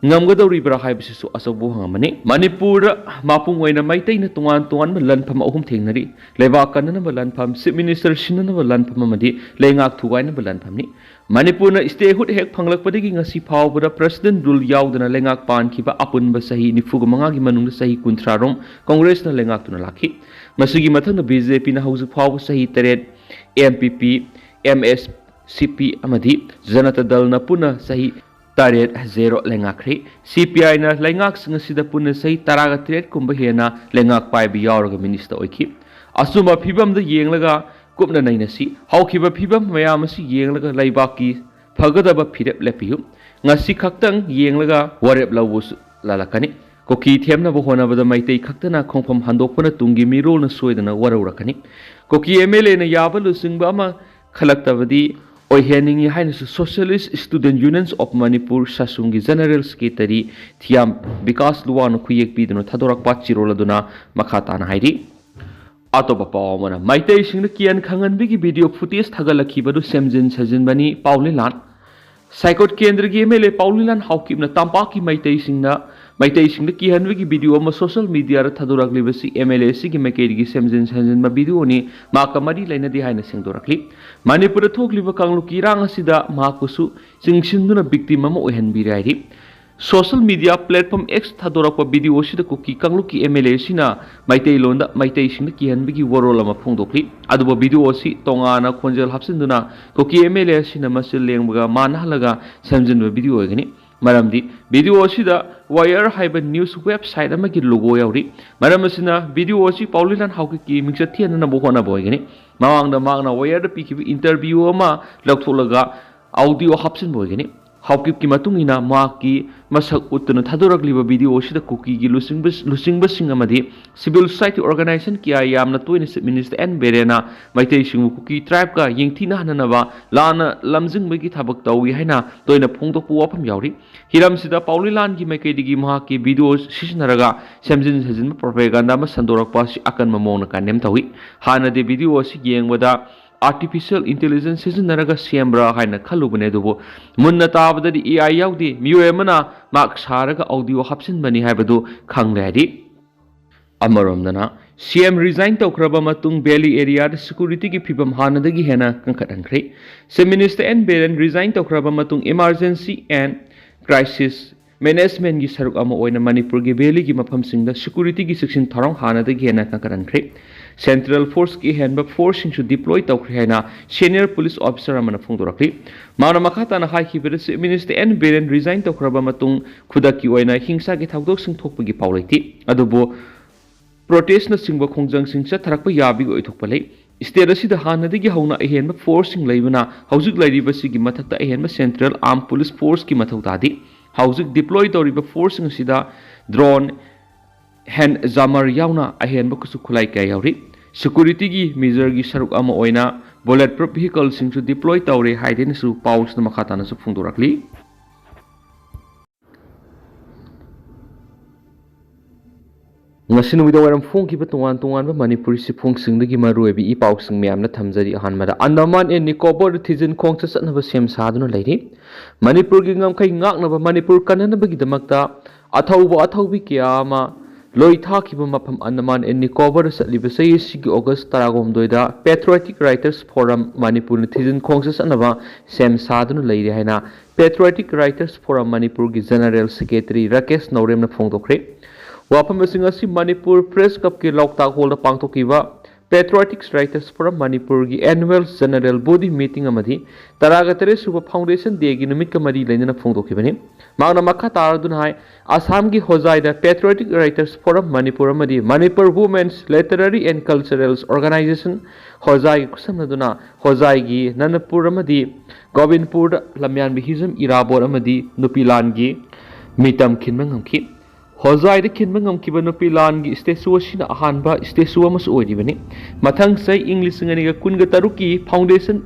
ꯉꯝꯒꯗꯧꯔꯤꯕ꯭ꯔꯥ ꯍꯥꯏꯕꯁꯤꯁꯨ ꯑꯆꯧꯕ ꯋꯥꯍꯪ ꯑꯃꯅꯤ꯫ ꯃꯅꯤꯄꯨꯔꯗ ꯃꯄꯨꯡ ꯑꯣꯏꯅ ꯃꯩꯇꯩꯅ ꯇꯣꯉꯥꯟ ꯇꯣꯉꯥꯟꯕ ꯂꯥꯟꯐꯝ ꯑꯍꯨꯝ ꯊꯦꯡꯅꯔꯤ꯫ ꯂꯩꯕꯥꯛ ꯀꯟꯅꯅꯕ ꯂꯥꯟꯐꯝ, Chief Minister ꯁꯤꯟꯅꯅꯕ ꯂꯥꯟꯐꯝ ꯑꯃꯗꯤ ꯂꯩꯉꯥꯛ ꯊꯨꯒꯥꯏꯅꯕ ꯂꯥꯟꯐꯝꯅꯤ꯫ ꯃꯅꯤꯄꯨꯔꯅ statehood ꯍꯦꯛ ꯐꯪꯂꯛꯄꯗꯒꯤ ꯉꯁꯤ ꯐꯥꯎꯕꯗ President rule ꯌꯥꯎꯗꯅ ꯂꯩꯉꯥꯛ ꯄꯥꯟꯈꯤꯕ ꯑꯄꯨꯟꯕ ꯆꯍꯤ ꯅꯤꯐꯨꯒ ꯃꯉꯥꯒꯤ ꯃꯅꯨꯡꯗ ꯆꯍꯤ ꯀꯨꯟꯊ꯭ꯔꯥ ꯔꯣꯝ ꯀꯣꯡꯒ꯭ꯔꯦꯁꯅ ꯂꯩꯉꯥꯛꯇꯨꯅ ꯂꯥꯛꯈꯤ꯫ ꯃꯁꯤꯒꯤ ꯃꯊꯪꯗ BJPꯅ ꯍꯧꯖꯤꯛ ꯐꯥꯎꯕ ꯆꯍꯤ ꯇꯔꯦꯠ, MPP, MSCP ꯑꯃꯗꯤ ꯖꯅꯇꯥ ꯗꯜꯅ ꯄꯨꯟꯅ ꯆꯍꯤ ꯇꯔꯦꯠ, zero, ꯂꯩꯉꯥꯛꯈ꯭ꯔꯦ꯫ CPIꯅ ꯂꯩꯉꯥꯛꯁꯤꯡ ꯑꯁꯤꯗ ꯄꯨꯟꯅ ꯆꯍꯤ ꯇꯔꯥꯒ ꯇꯔꯦꯠ ꯀꯨꯝꯕ ꯍꯦꯟꯅ ꯂꯩꯉꯥꯛ ꯄꯥꯏꯕ ꯌꯥꯎꯔꯒ minister ꯑꯣꯏꯈꯤ꯫ ꯑꯆꯨꯝꯕ ꯐꯤꯕꯝꯗ ꯌꯦꯡꯂꯒ ꯀꯨꯞꯅ ꯅꯩꯅꯁꯤ꯫ ꯍꯧꯈꯤꯕ ꯐꯤꯕꯝ ꯃꯌꯥꯝ ꯑꯁꯤ ꯌꯦꯡꯂꯒ ꯂꯩꯕꯥꯛꯀꯤ ꯐꯒꯗꯕ ꯐꯤꯔꯦꯞ ꯂꯦꯞꯄꯤꯌꯨ꯫ ꯉꯁꯤ ꯈꯛꯇꯪ ꯌꯦꯡꯂꯒ ꯋꯥꯔꯦꯞ ꯂꯧꯕꯁꯨ ꯂꯥꯜꯂꯛꯀꯅꯤ꯫ ꯀꯨꯀꯤ ꯊꯦꯝꯅꯕ ꯍꯣꯠꯅꯕꯗ ꯃꯩꯇꯩ ꯈꯛꯇꯅ ꯈꯣꯡꯐꯝ ꯍꯟꯗꯣꯛꯄꯅ ꯇꯨꯡꯒꯤ ꯃꯤꯔꯣꯜꯅ ꯁꯣꯏꯗꯅ ꯋꯥꯔꯧꯔꯛꯀꯅꯤ꯫ ꯀꯨꯀꯤ MLAꯅ ꯌꯥꯕ ꯂꯨꯆꯤꯡꯕ ꯑꯃ ꯈꯜꯂꯛꯇꯕꯗꯤ ꯑꯣꯏꯍꯟꯅꯤꯡꯏ ꯍꯥꯏꯅꯁꯨ Socialist Student Unions of Manipur, ꯁꯥꯁꯨꯡꯒꯤ General Secretary ꯊꯤꯌꯥꯝ ꯕꯤꯀꯥꯁ ꯂꯨꯋꯥꯅ ꯈꯨꯌꯦꯛ ꯄꯤꯗꯨꯅ ꯊꯥꯗꯣꯔꯛꯄ ꯆꯤꯔꯣꯜ ꯑꯗꯨꯅ ꯃꯈꯥ ꯇꯥꯅ ꯍꯥꯏꯔꯤ꯫ ꯑꯇꯣꯞꯄ ꯄꯥꯎ ꯑꯃꯅ, ꯃꯩꯇꯩꯁꯤꯡꯗ ꯀꯤꯍꯟ ꯈꯪꯍꯟꯕꯒꯤ video footage ꯊꯥꯒꯠꯂꯛꯈꯤꯕꯗꯨ ꯁꯦꯝꯖꯤꯟ ꯁꯥꯖꯤꯟꯕꯅꯤ, ꯄꯥꯎ ꯂꯤꯂꯥꯟ꯫ ꯁꯥꯏꯀꯣꯠ ꯀꯦꯟꯗ꯭ꯔꯒꯤ MLA ꯄꯥꯎ ꯂꯤꯂꯥꯟ ꯍꯥꯎꯀꯤꯞꯅ ꯇꯝꯄꯥꯛꯀꯤ ꯃꯩꯇꯩꯁꯤꯡꯅ, ꯃꯩꯇꯩꯁꯤꯡꯗ ꯀꯤꯍꯟꯕꯒꯤ video ꯑꯃ social mediaꯗ ꯊꯥꯗꯣꯔꯛꯂꯤꯕꯁꯤ MLA ꯑꯁꯤꯒꯤ ꯃꯥꯏꯀꯩꯗꯒꯤ ꯁꯦꯝꯖꯤꯟ ꯁꯥꯖꯤꯟꯕ videoꯅꯤ, ꯃꯍꯥꯛꯀ ꯃꯔꯤ ꯂꯩꯅꯗꯦ ꯍꯥꯏꯅ ꯁꯦꯡꯗꯣꯔꯛꯂꯤ꯫ ꯃꯅꯤꯄꯨꯔꯗ ꯊꯣꯛꯂꯤꯕ ꯀꯥꯡꯂꯨꯞꯀꯤ ꯏꯔꯥꯡ ꯑꯁꯤꯗ ꯃꯍꯥꯛꯄꯨꯁꯨ ꯆꯤꯡꯁꯤꯟꯗꯨꯅ victim ꯑꯃ ꯑꯣꯏꯍꯟꯕꯤꯔꯦ ꯍꯥꯏꯔꯤ꯫ Social media platform X ꯊꯥꯗꯣꯔꯛꯄ video ꯑꯁꯤꯗ ꯀꯨꯀꯤ ꯀꯥꯡꯂꯨꯞꯀꯤ MLA ꯑꯁꯤꯅ ꯃꯩꯇꯩꯂꯣꯟꯗ ꯃꯩꯇꯩꯁꯤꯡꯗ ꯀꯤꯍꯟꯕꯒꯤ ꯋꯥꯔꯣꯜ ꯑꯃ ꯐꯣꯡꯗꯣꯛꯂꯤ꯫ ꯑꯗꯨꯕꯨ video ꯑꯁꯤ ꯇꯣꯉꯥꯟꯅ ꯈꯣꯟꯖꯦꯜ ꯍꯥꯞꯆꯤꯟꯗꯨꯅ ꯀꯨꯀꯤ MLA ꯑꯁꯤꯅ ꯃꯆꯤꯜ ꯂꯦꯡꯕꯒ ꯃꯥꯟꯅꯍꯜꯂꯒ ꯁꯦꯝꯖꯤꯟꯕ video ꯑꯣꯏꯒꯅꯤ꯫ ꯃꯔꯝꯗꯤ video ꯑꯁꯤꯗ Wire ꯍꯥꯏꯕ news website ꯑꯃꯒꯤ logo ꯌꯥꯎꯔꯤ꯫ ꯃꯔꯝ ꯑꯁꯤꯅ video ꯑꯁꯤ ꯄꯥꯎ ꯂꯤꯂꯥꯟ ꯍꯥꯎꯀꯤꯞꯀꯤ ꯃꯤꯡꯆꯠ ꯊꯤꯍꯟꯅꯕ ꯍꯣꯠꯅꯕ ꯑꯣꯏꯒꯅꯤ꯫ ꯃꯃꯥꯡꯗ ꯃꯍꯥꯛꯅ Wireꯗ ꯄꯤꯈꯤꯕ interview ꯑꯃ ꯂꯧꯊꯣꯛꯂꯒ audio ꯍꯥꯞꯆꯤꯟꯕ ꯑꯣꯏꯒꯅꯤ꯫ ꯍꯥꯎꯀꯤꯞꯀꯤ ꯃꯇꯨꯡ ꯏꯟꯅ ꯃꯍꯥꯛꯀꯤ ꯃꯁꯛ ꯎꯠꯇꯨꯅ ꯊꯥꯗꯣꯔꯛꯂꯤꯕ ꯚꯤꯗꯤꯑꯣ ꯑꯁꯤꯗ ꯀꯨꯀꯤꯒꯤ ꯂꯨꯆꯤꯡꯕ-, ꯂꯨꯆꯤꯡꯕꯁꯤꯡ ꯑꯃꯗꯤ civil society organization ꯀꯌꯥ ꯌꯥꯝꯅ ꯇꯣꯏꯅ Chief Minister N ꯕꯤꯔꯦꯟꯅ ꯃꯩꯇꯩꯁꯤꯡꯕꯨ ꯀꯨꯀꯤ tribeꯀ ꯌꯦꯡꯊꯤꯅꯍꯟꯅꯅꯕ ꯂꯥꯟꯅ ꯂꯝꯖꯤꯡꯕꯒꯤ ꯊꯕꯛ ꯇꯧꯏ ꯍꯥꯏꯅ ꯇꯣꯏꯅ ꯐꯣꯡꯗꯣꯛꯄ ꯋꯥꯐꯝ ꯌꯥꯎꯔꯤ꯫ ꯍꯤꯔꯝꯁꯤꯗ ꯄꯥꯎꯂꯤꯂꯥꯟꯒꯤ ꯃꯥꯏꯀꯩꯗꯒꯤ ꯃꯍꯥꯛꯀꯤ ꯚꯤꯗꯤꯑꯣ ꯁꯤꯖꯤꯟꯅꯔꯒ ꯁꯦꯝꯖꯤꯟ ꯁꯥꯖꯤꯟꯕ propaganda ꯑꯃ ꯁꯟꯗꯣꯔꯛꯄ ꯑꯁꯤ ꯑꯀꯟꯕ ꯃꯑꯣꯡꯗ condemn ꯇꯧꯏ꯫ ꯍꯥꯟꯅꯗꯤ ꯚꯤꯗꯤꯑꯣ ꯑꯁꯤ ꯌꯦꯡꯕꯗ artificial intelligence ꯁꯤꯖꯤꯟꯅꯔꯒ ꯁꯦꯝꯕ꯭ꯔꯥ ꯍꯥꯏꯅ ꯈꯜꯂꯨꯕꯅꯦ, ꯑꯗꯨꯕꯨ ꯃꯨꯟꯅ ꯇꯥꯕꯗꯗꯤ A I ꯌꯥꯎꯗꯦ, ꯃꯤꯑꯣꯏ ꯑꯃꯅ ꯃꯥꯛ ꯁꯥꯔꯒ audio ꯍꯥꯞꯆꯤꯟꯕꯅꯤ ꯍꯥꯏꯕꯗꯨ ꯈꯪꯂꯦ ꯍꯥꯏꯔꯤ꯫ ꯑꯃꯔꯣꯝꯗꯅ, C M resign ꯇꯧꯈ꯭ꯔꯕ ꯃꯇꯨꯡ valley areaꯗ securityꯒꯤ ꯐꯤꯕꯝ ꯍꯥꯟꯅꯗꯒꯤ ꯍꯦꯟꯅ ꯀꯟꯈꯠꯍꯟꯈ꯭ꯔꯦ꯫ Chief Minister N Biren resign ꯇꯧꯈ꯭ꯔꯕ ꯃꯇꯨꯡ emergency and crisis managementꯀꯤ ꯁꯔꯨꯛ ꯑꯃ ꯑꯣꯏꯅ ꯃꯅꯤꯄꯨꯔꯒꯤ valleyꯒꯤ ꯃꯐꯝꯁꯤꯡꯗ securityꯒꯤ ꯆꯦꯛꯁꯤꯟ ꯊꯧꯔꯥꯡ ꯍꯥꯟꯅꯗꯒꯤ ꯍꯦꯟꯅ ꯀꯟꯈꯠꯍꯟꯈ꯭ꯔꯦ꯫ Central forceꯀꯤ ꯑꯍꯦꯟꯕ forceꯁꯤꯡꯁꯨ deploy ꯇꯧꯈ꯭ꯔꯦ ꯍꯥꯏꯅ senior police officer ꯑꯃꯅ ꯐꯣꯡꯗꯣꯔꯛꯂꯤ꯫ ꯃꯥꯅ ꯃꯈꯥ ꯇꯥꯅ ꯍꯥꯏꯈꯤꯕꯗ, Chief Minister N Biren resign ꯇꯧꯈ꯭ꯔꯕ ꯃꯇꯨꯡ ꯈꯨꯗꯛꯀꯤ ꯑꯣꯏꯅ ꯍꯤꯡꯁꯥꯒꯤ ꯊꯧꯗꯣꯛꯁꯤꯡ ꯊꯣꯛꯄꯒꯤ ꯄꯥꯎ ꯂꯩꯇꯦ, ꯑꯗꯨꯕꯨ protestꯅꯆꯤꯡꯕ ꯈꯣꯡꯖꯪꯁꯤꯡ ꯆꯠꯊꯔꯛꯄ ꯌꯥꯕꯒꯤ ꯑꯣꯏꯊꯣꯛꯄ ꯂꯩ꯫ State ꯑꯁꯤꯗ ꯍꯥꯟꯅꯗꯒꯤ ꯍꯧꯅ ꯑꯍꯦꯟꯕ forceꯁꯤꯡ ꯂꯩꯕꯅ ꯍꯧꯖꯤꯛ ꯂꯩꯔꯤꯕꯁꯤꯒꯤ ꯃꯊꯛꯇ ꯑꯍꯦꯟꯕ Central Armed Police Forceꯀꯤ ꯃꯊꯧ ꯇꯥꯗꯦ꯫ ꯍꯧꯖꯤꯛ deploy ꯇꯧꯔꯤꯕ forceꯁꯤꯡ ꯑꯁꯤꯗ drone, hand jammer ꯌꯥꯎꯅ ꯑꯍꯦꯟꯕ ꯈꯨꯠꯁꯨ ꯈꯨꯠꯂꯥꯏ ꯀꯌꯥ ꯌꯥꯎꯔꯤ꯫ Securityꯒꯤ measureꯒꯤ ꯁꯔꯨꯛ ꯑꯃ ꯑꯣꯏꯅ bullet proof vehicleꯁꯤꯡꯁꯨ deploy ꯇꯧꯔꯦ ꯍꯥꯏꯗꯨꯅꯁꯨ ꯄꯥꯎꯁꯤꯗ ꯃꯈꯥ ꯇꯥꯅꯁꯨ ꯐꯣꯡꯗꯣꯔꯛꯂꯤ꯫ ꯉꯁꯤ ꯅꯨꯃꯤꯗꯥꯡ ꯋꯥꯏꯔꯝ ꯐꯣꯡꯈꯤꯕ ꯇꯣꯉꯥꯟ ꯇꯣꯉꯥꯟꯕ ꯃꯅꯤꯄꯨꯔꯤ ꯆꯦꯐꯣꯡꯁꯤꯡꯗꯒꯤ ꯃꯔꯨꯑꯣꯏꯕ ꯏ ꯄꯥꯎꯁꯤꯡ ꯃꯌꯥꯝꯅ ꯊꯝꯖꯔꯤ꯫ ꯑꯍꯥꯟꯕꯗ, Andaman and Nicobar ꯊꯤꯖꯤꯟ ꯈꯣꯡꯆꯠ ꯆꯠꯅꯕ ꯁꯦꯝ ꯁꯥꯗꯨꯅ ꯂꯩꯔꯤ꯫ ꯃꯅꯤꯄꯨꯔꯒꯤ ꯉꯝꯈꯩ ꯉꯥꯛꯅꯕ, ꯃꯅꯤꯄꯨꯔ ꯀꯟꯅꯅꯕꯒꯤꯗꯃꯛꯇ ꯑꯊꯧꯕ ꯑꯊꯧꯕꯤ ꯀꯌꯥ ꯑꯃ ꯂꯣꯏ ꯊꯥꯈꯤꯕ ꯃꯐꯝ Andaman and Nicobar ꯆꯠꯂꯤꯕ ꯆꯍꯤ ꯑꯁꯤꯒꯤ August ꯇꯔꯥꯍꯨꯝꯗꯣꯏꯗ Patriotic Writers Forum ꯃꯅꯤꯄꯨꯔꯅ ꯊꯤꯖꯤꯟ ꯈꯣꯡꯆꯠ ꯆꯠꯅꯕ ꯁꯦꯝ ꯁꯥꯗꯨꯅ ꯂꯩꯔꯤ ꯍꯥꯏꯅ Patriotic Writers Forum ꯃꯅꯤꯄꯨꯔꯒꯤ General Secretary ꯔꯥꯀꯦꯁ ꯅꯧꯔꯦꯝꯅ ꯐꯣꯡꯗꯣꯛꯈ꯭ꯔꯦ꯫ ꯋꯥꯐꯝꯁꯤꯡ ꯑꯁꯤ ꯃꯅꯤꯄꯨꯔ Press Clubꯀꯤ ꯂꯧꯇꯥꯛ hallꯗ ꯄꯥꯡꯊꯣꯛꯈꯤꯕ Patriotic Writers Forum ꯃꯅꯤꯄꯨꯔꯒꯤ Annual General Body Meeting ꯑꯃꯗꯤ ꯇꯔꯥꯒ ꯇꯔꯦꯠ ꯁꯨꯕ Foundation Dayꯒꯤ ꯅꯨꯃꯤꯠꯀ ꯃꯔꯤ ꯂꯩꯅꯅ ꯐꯣꯡꯗꯣꯛꯈꯤꯕꯅꯤ꯫ ꯃꯍꯥꯛꯅ ꯃꯈꯥ ꯇꯥꯔꯗꯨꯅ ꯍꯥꯏ, ꯑꯁꯥꯝꯒꯤ ꯍꯣꯖꯥꯏꯗ Patriotic Writers Forum ꯃꯅꯤꯄꯨꯔ ꯑꯃꯗꯤ Manipur Women's Literary and Cultural Organization ꯍꯣꯖꯥꯏꯒ ꯈꯨꯠꯁꯝꯅꯗꯨꯅ ꯍꯣꯖꯥꯏꯒꯤ ꯅꯅꯄꯨꯔ ꯑꯃꯗꯤ ꯒꯣꯕꯤꯟꯄꯨꯔꯗ ꯂꯝꯌꯥꯟꯕ ꯍꯤꯖꯝ ꯏꯔꯥꯕꯣꯠ ꯑꯃꯗꯤ ꯅꯨꯄꯤ ꯂꯥꯟꯒꯤ ꯃꯤꯇꯝ ꯈꯤꯟꯕ ꯉꯝꯈꯤ꯫ ꯍꯣꯖꯥꯏꯗ ꯈꯤꯟꯕ ꯉꯝꯈꯤꯕ ꯅꯨꯄꯤ ꯂꯥꯟꯒꯤ statue ꯑꯁꯤꯅ ꯑꯍꯥꯟꯕ statue ꯑꯃꯁꯨ ꯑꯣꯏꯔꯤꯕꯅꯤ꯫ ꯃꯊꯪ ꯆꯍꯤ ꯏꯪ ꯂꯤꯁꯤꯡ ꯑꯅꯤꯒ ꯀꯨꯟꯒ ꯇꯔꯨꯛꯀꯤ Foundation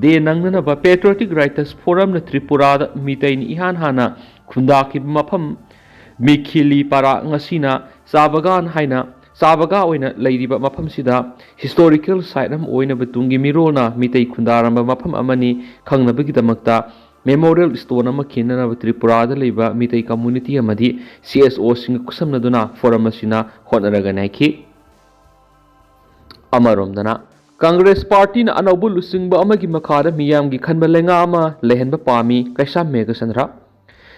Day ꯅꯪꯅꯅꯕ Patriotic Writers Forumꯅ ꯇ꯭ꯔꯤꯄꯨꯔꯥꯗ ꯃꯤꯇꯩꯅ ꯏꯍꯥꯟ ꯍꯥꯟꯅ ꯈꯨꯟꯗꯥꯈꯤꯕ ꯃꯐꯝ ꯃꯤꯈꯤꯂꯤ ꯄꯥꯔꯥ, ꯉꯁꯤꯅ ꯆꯥ ꯕꯒꯥꯟ ꯍꯥꯏꯅ ꯆꯥ ꯕꯒꯥ ꯑꯣꯏꯅ ꯂꯩꯔꯤꯕ ꯃꯐꯝꯁꯤꯗ historical site ꯑꯃ ꯑꯣꯏꯅꯕ ꯇꯨꯡꯒꯤ ꯃꯤꯔꯣꯜꯅ ꯃꯤꯇꯩ ꯈꯨꯟꯗꯥꯔꯝꯕ ꯃꯐꯝ ꯑꯃꯅꯤ ꯈꯪꯅꯕꯒꯤꯗꯃꯛꯇ memorial stone ꯑꯃ ꯈꯤꯟꯅꯅꯕ ꯇ꯭ꯔꯤꯄꯨꯔꯥꯗ ꯂꯩꯕ ꯃꯤꯇꯩ community ꯑꯃꯗꯤ CSOꯁꯤꯡꯒ ꯈꯨꯠꯁꯝꯅꯗꯨꯅ forum ꯑꯁꯤꯅ ꯍꯣꯠꯅꯔꯒꯅꯤ ꯍꯥꯏꯈꯤ꯫ ꯑꯃꯔꯣꯝꯗꯅ, ꯀꯪꯒ꯭ꯔꯦꯁ ꯄꯥꯔꯇꯤꯅ ꯑꯅꯧꯕ ꯂꯨꯆꯤꯡꯕ ꯑꯃꯒꯤ ꯃꯈꯥꯗ ꯃꯤꯌꯥꯝꯒꯤ ꯈꯟꯕ ꯂꯩꯉꯥꯛ ꯑꯃ ꯂꯩꯍꯟꯕ ꯄꯥꯝꯃꯤ, ꯀꯩꯁꯥꯝ ꯃꯦꯘꯆꯟꯗ꯭ꯔ꯫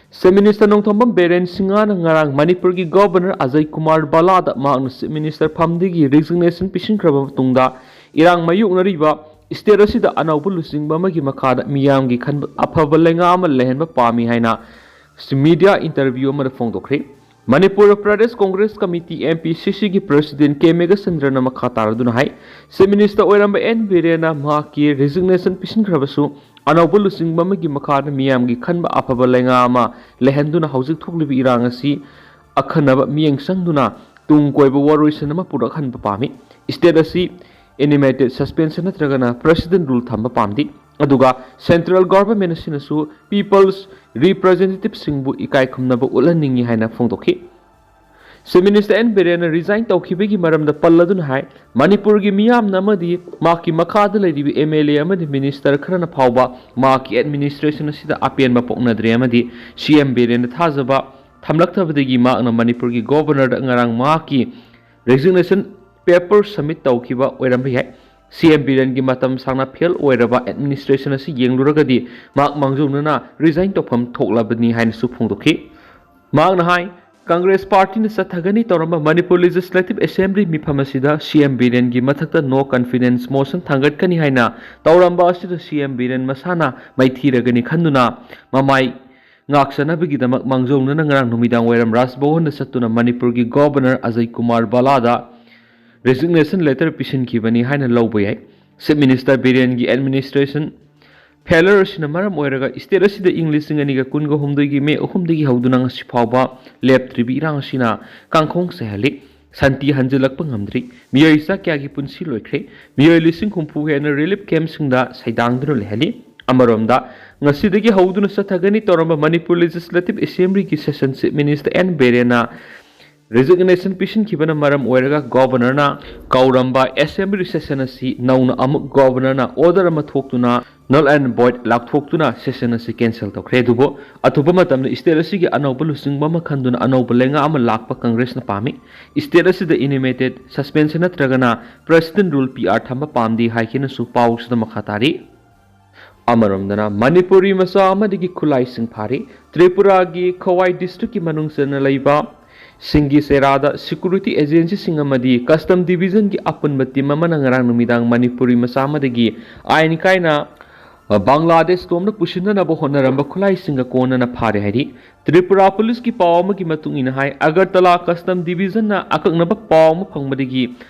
Chief Minister ꯅꯣꯡꯊꯣꯝꯕꯝ ꯕꯤꯔꯦꯟ ꯁꯤꯡꯍꯅ ꯉꯔꯥꯡ ꯃꯅꯤꯄꯨꯔꯒꯤ Governor ꯑꯖꯌ ꯀꯨꯃꯥꯔ ꯚꯜꯂꯥꯗ ꯃꯍꯥꯛꯅ Chief Minister ꯐꯝꯗꯒꯤ resignation ꯄꯤꯁꯤꯟꯈ꯭ꯔꯕ ꯃꯇꯨꯡꯗ ꯏꯔꯥꯡ ꯃꯥꯌꯣꯛꯅꯔꯤꯕ state ꯑꯁꯤꯗ ꯑꯅꯧꯕ ꯂꯨꯆꯤꯡꯕ ꯑꯃꯒꯤ ꯃꯈꯥꯗ ꯃꯤꯌꯥꯝꯒꯤ ꯈꯟꯕ ꯑꯐꯕ ꯂꯩꯉꯥꯛ ꯑꯃ ꯂꯩꯍꯟꯕ ꯄꯥꯝꯃꯤ ꯍꯥꯏꯅ media interview ꯑꯃꯗ ꯐꯣꯡꯗꯣꯛꯈ꯭ꯔꯤ꯫ ꯃꯅꯤꯄꯨꯔ ꯄ꯭ꯔꯗꯦꯁ ꯀꯣꯡꯒ꯭ꯔꯦꯁ ꯀꯃꯤꯇꯤ, MPCCꯒꯤ President ꯀꯦ ꯃꯦꯘꯆꯟꯗ꯭ꯔꯅ ꯃꯈꯥ ꯇꯥꯔꯗꯨꯅ ꯍꯥꯏ, Chief Minister ꯑꯣꯏꯔꯝꯕ ꯑꯦꯟ ꯕꯤꯔꯦꯟꯅ ꯃꯍꯥꯛꯀꯤ resignation ꯄꯤꯁꯤꯟꯈ꯭ꯔꯕꯁꯨ, ꯑꯅꯧꯕ ꯂꯨꯆꯤꯡꯕ ꯑꯃꯒꯤ ꯃꯈꯥꯗ ꯃꯤꯌꯥꯝꯒꯤ ꯈꯟꯕ ꯑꯐꯕ ꯂꯩꯉꯥꯛ ꯑꯃ ꯂꯩꯍꯟꯗꯨꯅ ꯍꯧꯖꯤꯛ ꯊꯣꯛꯂꯤꯕ ꯏꯔꯥꯡ ꯑꯁꯤ ꯑꯈꯟꯅꯕ ꯃꯤꯠꯌꯦꯡ ꯆꯪꯗꯨꯅ ꯇꯨꯡ ꯀꯣꯏꯕ ꯋꯥꯔꯣꯏꯁꯤꯟ ꯑꯃ ꯄꯨꯔꯛꯍꯟꯕ ꯄꯥꯝꯃꯤ꯫ State ꯑꯁꯤ animated suspension ꯅꯠꯇ꯭ꯔꯒꯅ president rule ꯊꯝꯕ ꯄꯥꯝꯗꯦ꯫ ꯑꯗꯨꯒ central government ꯑꯁꯤꯅꯁꯨ people's representativeꯁꯤꯡꯕꯨ ꯏꯀꯥꯏ ꯈꯨꯝꯅꯕ ꯎꯠꯍꯟꯅꯤꯡꯏ ꯍꯥꯏꯅ ꯐꯣꯡꯗꯣꯛꯈꯤ꯫ Chief Minister ꯑꯦꯟ ꯕꯤꯔꯦꯟꯅ resign ꯇꯧꯈꯤꯕꯒꯤ ꯃꯔꯝꯗ ꯄꯜꯂꯗꯨꯅ ꯍꯥꯏ, ꯃꯅꯤꯄꯨꯔꯒꯤ ꯃꯤꯌꯥꯝꯅ ꯑꯃꯗꯤ ꯃꯍꯥꯛꯀꯤ ꯃꯈꯥꯗ ꯂꯩꯔꯤꯕ MLA ꯑꯃꯗꯤ minister ꯈꯔꯅ ꯐꯥꯎꯕ ꯃꯍꯥꯛꯀꯤ administration ꯑꯁꯤꯗ ꯑꯄꯦꯟꯕ ꯄꯣꯛꯅꯗ꯭ꯔꯦ ꯑꯃꯗꯤ CM ꯕꯤꯔꯦꯟꯗ ꯊꯥꯖꯕ ꯊꯝꯂꯛꯇꯕꯗꯒꯤ ꯃꯍꯥꯛꯅ ꯃꯅꯤꯄꯨꯔꯒꯤ Governorꯗ ꯉꯔꯥꯡ ꯃꯍꯥꯛꯀꯤ resignation paper submit ꯇꯧꯈꯤꯕ ꯑꯣꯏꯔꯝꯕ ꯌꯥꯏ꯫ CM ꯕꯤꯔꯦꯟꯒꯤ ꯃꯇꯝ ꯁꯥꯡꯅ fail ꯑꯣꯏꯔꯕ administration ꯑꯁꯤ ꯌꯦꯡꯂꯨꯔꯒꯗꯤ ꯃꯍꯥꯛ ꯃꯥꯡꯖꯧꯅꯅ resign ꯇꯧꯐꯝ ꯊꯣꯛꯂꯕꯅꯤ ꯍꯥꯏꯅꯁꯨ ꯐꯣꯡꯗꯣꯛꯈꯤ꯫ ꯃꯍꯥꯛꯅ ꯍꯥꯏ, ꯀꯪꯒ꯭ꯔꯦꯁ ꯄꯥꯔꯇꯤꯅ ꯆꯠꯊꯒꯅꯤ ꯇꯧꯔꯝꯕ ꯃꯅꯤꯄꯨꯔ ꯂꯦꯖꯤꯁꯂꯦꯇꯤꯚ ꯑꯦꯁꯦꯝꯕ꯭ꯂꯤ ꯃꯤꯐꯝ ꯑꯁꯤꯗ ꯁꯤ ꯑꯦꯝ ꯕꯤꯔꯦꯟꯒꯤ ꯃꯊꯛꯇ ꯅꯣ ꯀꯟꯐꯤꯗꯦꯟꯁ ꯃꯣꯁꯟ ꯊꯥꯡꯒꯠꯀꯅꯤ ꯍꯥꯏꯅ ꯇꯧꯔꯝꯕ ꯑꯁꯤꯗ ꯁꯤ ꯑꯦꯝ ꯕꯤꯔꯦꯟ ꯃꯁꯥꯅ ꯃꯥꯏꯊꯤꯔꯒꯅꯤ ꯈꯟꯗꯨꯅ ꯃꯃꯥꯏ ꯉꯥꯛꯆꯅꯕꯒꯤꯗꯃꯛ ꯃꯥꯡꯖꯧꯅꯅ ꯉꯔꯥꯡ ꯅꯨꯃꯤꯗꯥꯡ ꯋꯥꯏꯔꯝ ꯔꯥꯖ ꯚꯋꯟꯗ ꯆꯠꯇꯨꯅ ꯃꯅꯤꯄꯨꯔꯒꯤ ꯒꯣꯚꯔꯅꯔ ꯑꯖꯌ ꯀꯨꯃꯥꯔ ꯕꯂꯥꯗ ꯔꯤꯖꯤꯒꯅꯦꯁꯟ ꯂꯦꯇꯔ ꯄꯤꯁꯤꯟꯈꯤꯕꯅꯤ ꯍꯥꯏꯅ ꯂꯧꯕ ꯌꯥꯏ꯫ ꯆꯤꯐ ꯃꯤꯅꯤꯁꯇꯔ ꯕꯤꯔꯦꯟꯒꯤ ꯑꯦꯗꯃꯤꯅꯤꯁꯇ꯭ꯔꯦꯁꯟ ꯐꯦꯂꯔ ꯑꯁꯤꯅ ꯃꯔꯝ ꯑꯣꯏꯔꯒ ꯁ꯭ꯇꯦꯠ ꯑꯁꯤꯗ ꯏꯪ ꯂꯤꯁꯤꯡ ꯑꯅꯤꯒ ꯀꯨꯟꯒ ꯍꯨꯝꯗꯣꯏꯒꯤ ꯃꯦ ꯑꯍꯨꯝꯗꯒꯤ ꯍꯧꯗꯨꯅ ꯉꯁꯤ ꯐꯥꯎꯕ ꯂꯦꯞꯇ꯭ꯔꯤꯕ ꯏꯔꯥꯡ ꯑꯁꯤꯅ ꯀꯥꯡꯈꯣꯡ ꯆꯥꯏꯍꯜꯂꯤ꯫ ꯁꯥꯟꯇꯤ ꯍꯟꯖꯤꯜꯂꯛꯄ ꯉꯝꯗ꯭ꯔꯤ꯫ ꯃꯤꯑꯣꯏ ꯆꯥ ꯀꯌꯥꯒꯤ ꯄꯨꯟꯁꯤ ꯂꯣꯏꯈ꯭ꯔꯦ꯫ ꯃꯤꯑꯣꯏ ꯂꯤꯁꯤꯡ ꯍꯨꯝꯐꯨ ꯍꯦꯟꯅ ꯔꯤꯂꯤꯐ ꯀꯦꯝꯞꯁꯤꯡꯗ ꯁꯩꯗꯥꯡꯗꯨꯅ ꯂꯩꯍꯜꯂꯤ꯫ ꯑꯃꯔꯣꯝꯗ, ꯉꯁꯤꯗꯒꯤ ꯍꯧꯗꯨꯅ ꯆꯠꯊꯒꯅꯤ ꯇꯧꯔꯝꯕ ꯃꯅꯤꯄꯨꯔ ꯂꯦꯖꯤꯁꯂꯦꯇꯤꯚ ꯑꯦꯁꯦꯝꯕ꯭ꯂꯤꯒꯤ ꯁꯦꯁꯟ ꯆꯤꯐ ꯃꯤꯅꯤꯁꯇꯔ ꯑꯦꯟ ꯕꯤꯔꯦꯟꯅ ꯔꯤꯖꯤꯒꯅꯦꯁꯟ ꯄꯤꯁꯤꯟꯈꯤꯕꯅ ꯃꯔꯝ ꯑꯣꯏꯔꯒ ꯒꯣꯚꯔꯅꯔꯅ ꯀꯧꯔꯝꯕ ꯑꯦꯁꯦꯝꯕ꯭ꯂꯤ ꯁꯦꯁꯟ ꯑꯁꯤ ꯅꯧꯅ ꯑꯃꯨꯛ ꯒꯣꯚꯔꯅꯔꯅ ꯑꯣꯔꯗꯔ ꯑꯃ ꯊꯣꯛꯇꯨꯅ ꯅꯜ ꯑꯦꯟ ꯚꯣꯏꯗ ꯂꯥꯎꯊꯣꯛꯇꯨꯅ ꯁꯦꯁꯟ ꯑꯁꯤ ꯀꯦꯟꯁꯦꯜ ꯇꯧꯈ꯭ꯔꯦ꯫ ꯑꯗꯨꯕꯨ ꯑꯊꯨꯕ ꯃꯇꯝꯗ ꯁ꯭ꯇꯦꯠ ꯑꯁꯤꯒꯤ ꯑꯅꯧꯕ ꯂꯨꯆꯤꯡꯕ ꯑꯃ ꯈꯟꯗꯨꯅ ꯑꯅꯧꯕ ꯂꯩꯉꯥꯛ ꯑꯃ ꯂꯥꯛꯄ ꯀꯪꯒ꯭ꯔꯦꯁꯅ ꯄꯥꯝꯃꯤ꯫ ꯁ꯭ꯇꯦꯠ ꯑꯁꯤꯗ ꯑꯦꯅꯤꯃꯦꯇꯦꯗ ꯁꯁꯄꯦꯟꯁꯟ ꯅꯠꯇ꯭ꯔꯒꯅ ꯄ꯭ꯔꯦꯁꯤꯗꯦꯟꯠ ꯔꯨꯜ, ꯄꯤ ꯑꯥꯔ, ꯊꯝꯕ ꯄꯥꯝꯗꯦ ꯍꯥꯏꯈꯤꯅꯁꯨ ꯄꯥꯎꯁꯤꯗ ꯃꯈꯥ ꯇꯥꯔꯤ꯫ ꯑꯃꯔꯣꯝꯗꯅ ꯃꯅꯤꯄꯨꯔꯤ ꯃꯆꯥ ꯑꯃꯗꯒꯤ ꯈꯨꯠꯂꯥꯏꯁꯤꯡ ꯐꯥꯔꯤ꯫ ꯇ꯭ꯔꯤꯄꯨꯔꯥꯒꯤ ꯈꯣꯋꯥꯏ ꯗꯤꯁꯇ꯭ꯔꯤꯛꯀꯤ ꯃꯅꯨꯡ ꯆꯟꯅ ꯂꯩꯕ ꯁꯤꯡꯒꯤ ꯆꯦꯔꯥꯗ ꯁꯦꯀ꯭ꯌꯨꯔꯤꯇꯤ ꯑꯦꯖꯦꯟꯁꯤꯁꯤꯡ ꯑꯃꯗꯤ ꯀꯁꯇꯝ ꯗꯤꯕꯤꯖꯟꯒꯤ ꯑꯄꯨꯟꯕ ꯇꯤꯝ ꯑꯃꯅ ꯉꯔꯥꯡ ꯅꯨꯃꯤꯗꯥꯡ ꯃꯅꯤꯄꯨꯔꯤ ꯃꯆꯥ ꯑꯃꯗꯒꯤ ꯑꯥꯏꯟ ꯀꯥꯏꯅ ꯕꯪꯒ꯭ꯂꯥꯗꯦꯁ ꯂꯣꯝꯗ ꯄꯨꯁꯤꯟꯅꯅꯕ ꯍꯣꯠꯅꯔꯝꯕ ꯈꯨꯠꯂꯥꯏꯁꯤꯡꯒ ꯀꯣꯟꯅꯅ ꯐꯥꯔꯦ ꯍꯥꯏꯔꯤ꯫ ꯇ꯭ꯔꯤꯄꯨꯔꯥ ꯄꯨꯂꯤꯁꯀꯤ ꯄꯥꯎ ꯑꯃꯒꯤ ꯃꯇꯨꯡ ꯏꯟꯅ ꯍꯥꯏ, ꯑꯒꯔꯇꯂꯥ ꯀꯁꯇꯝ ꯗꯤꯕꯤꯖꯟꯅ ꯑꯀꯛꯅꯕ ꯄꯥꯎ ꯑꯃ ꯐꯪꯕꯗꯒꯤ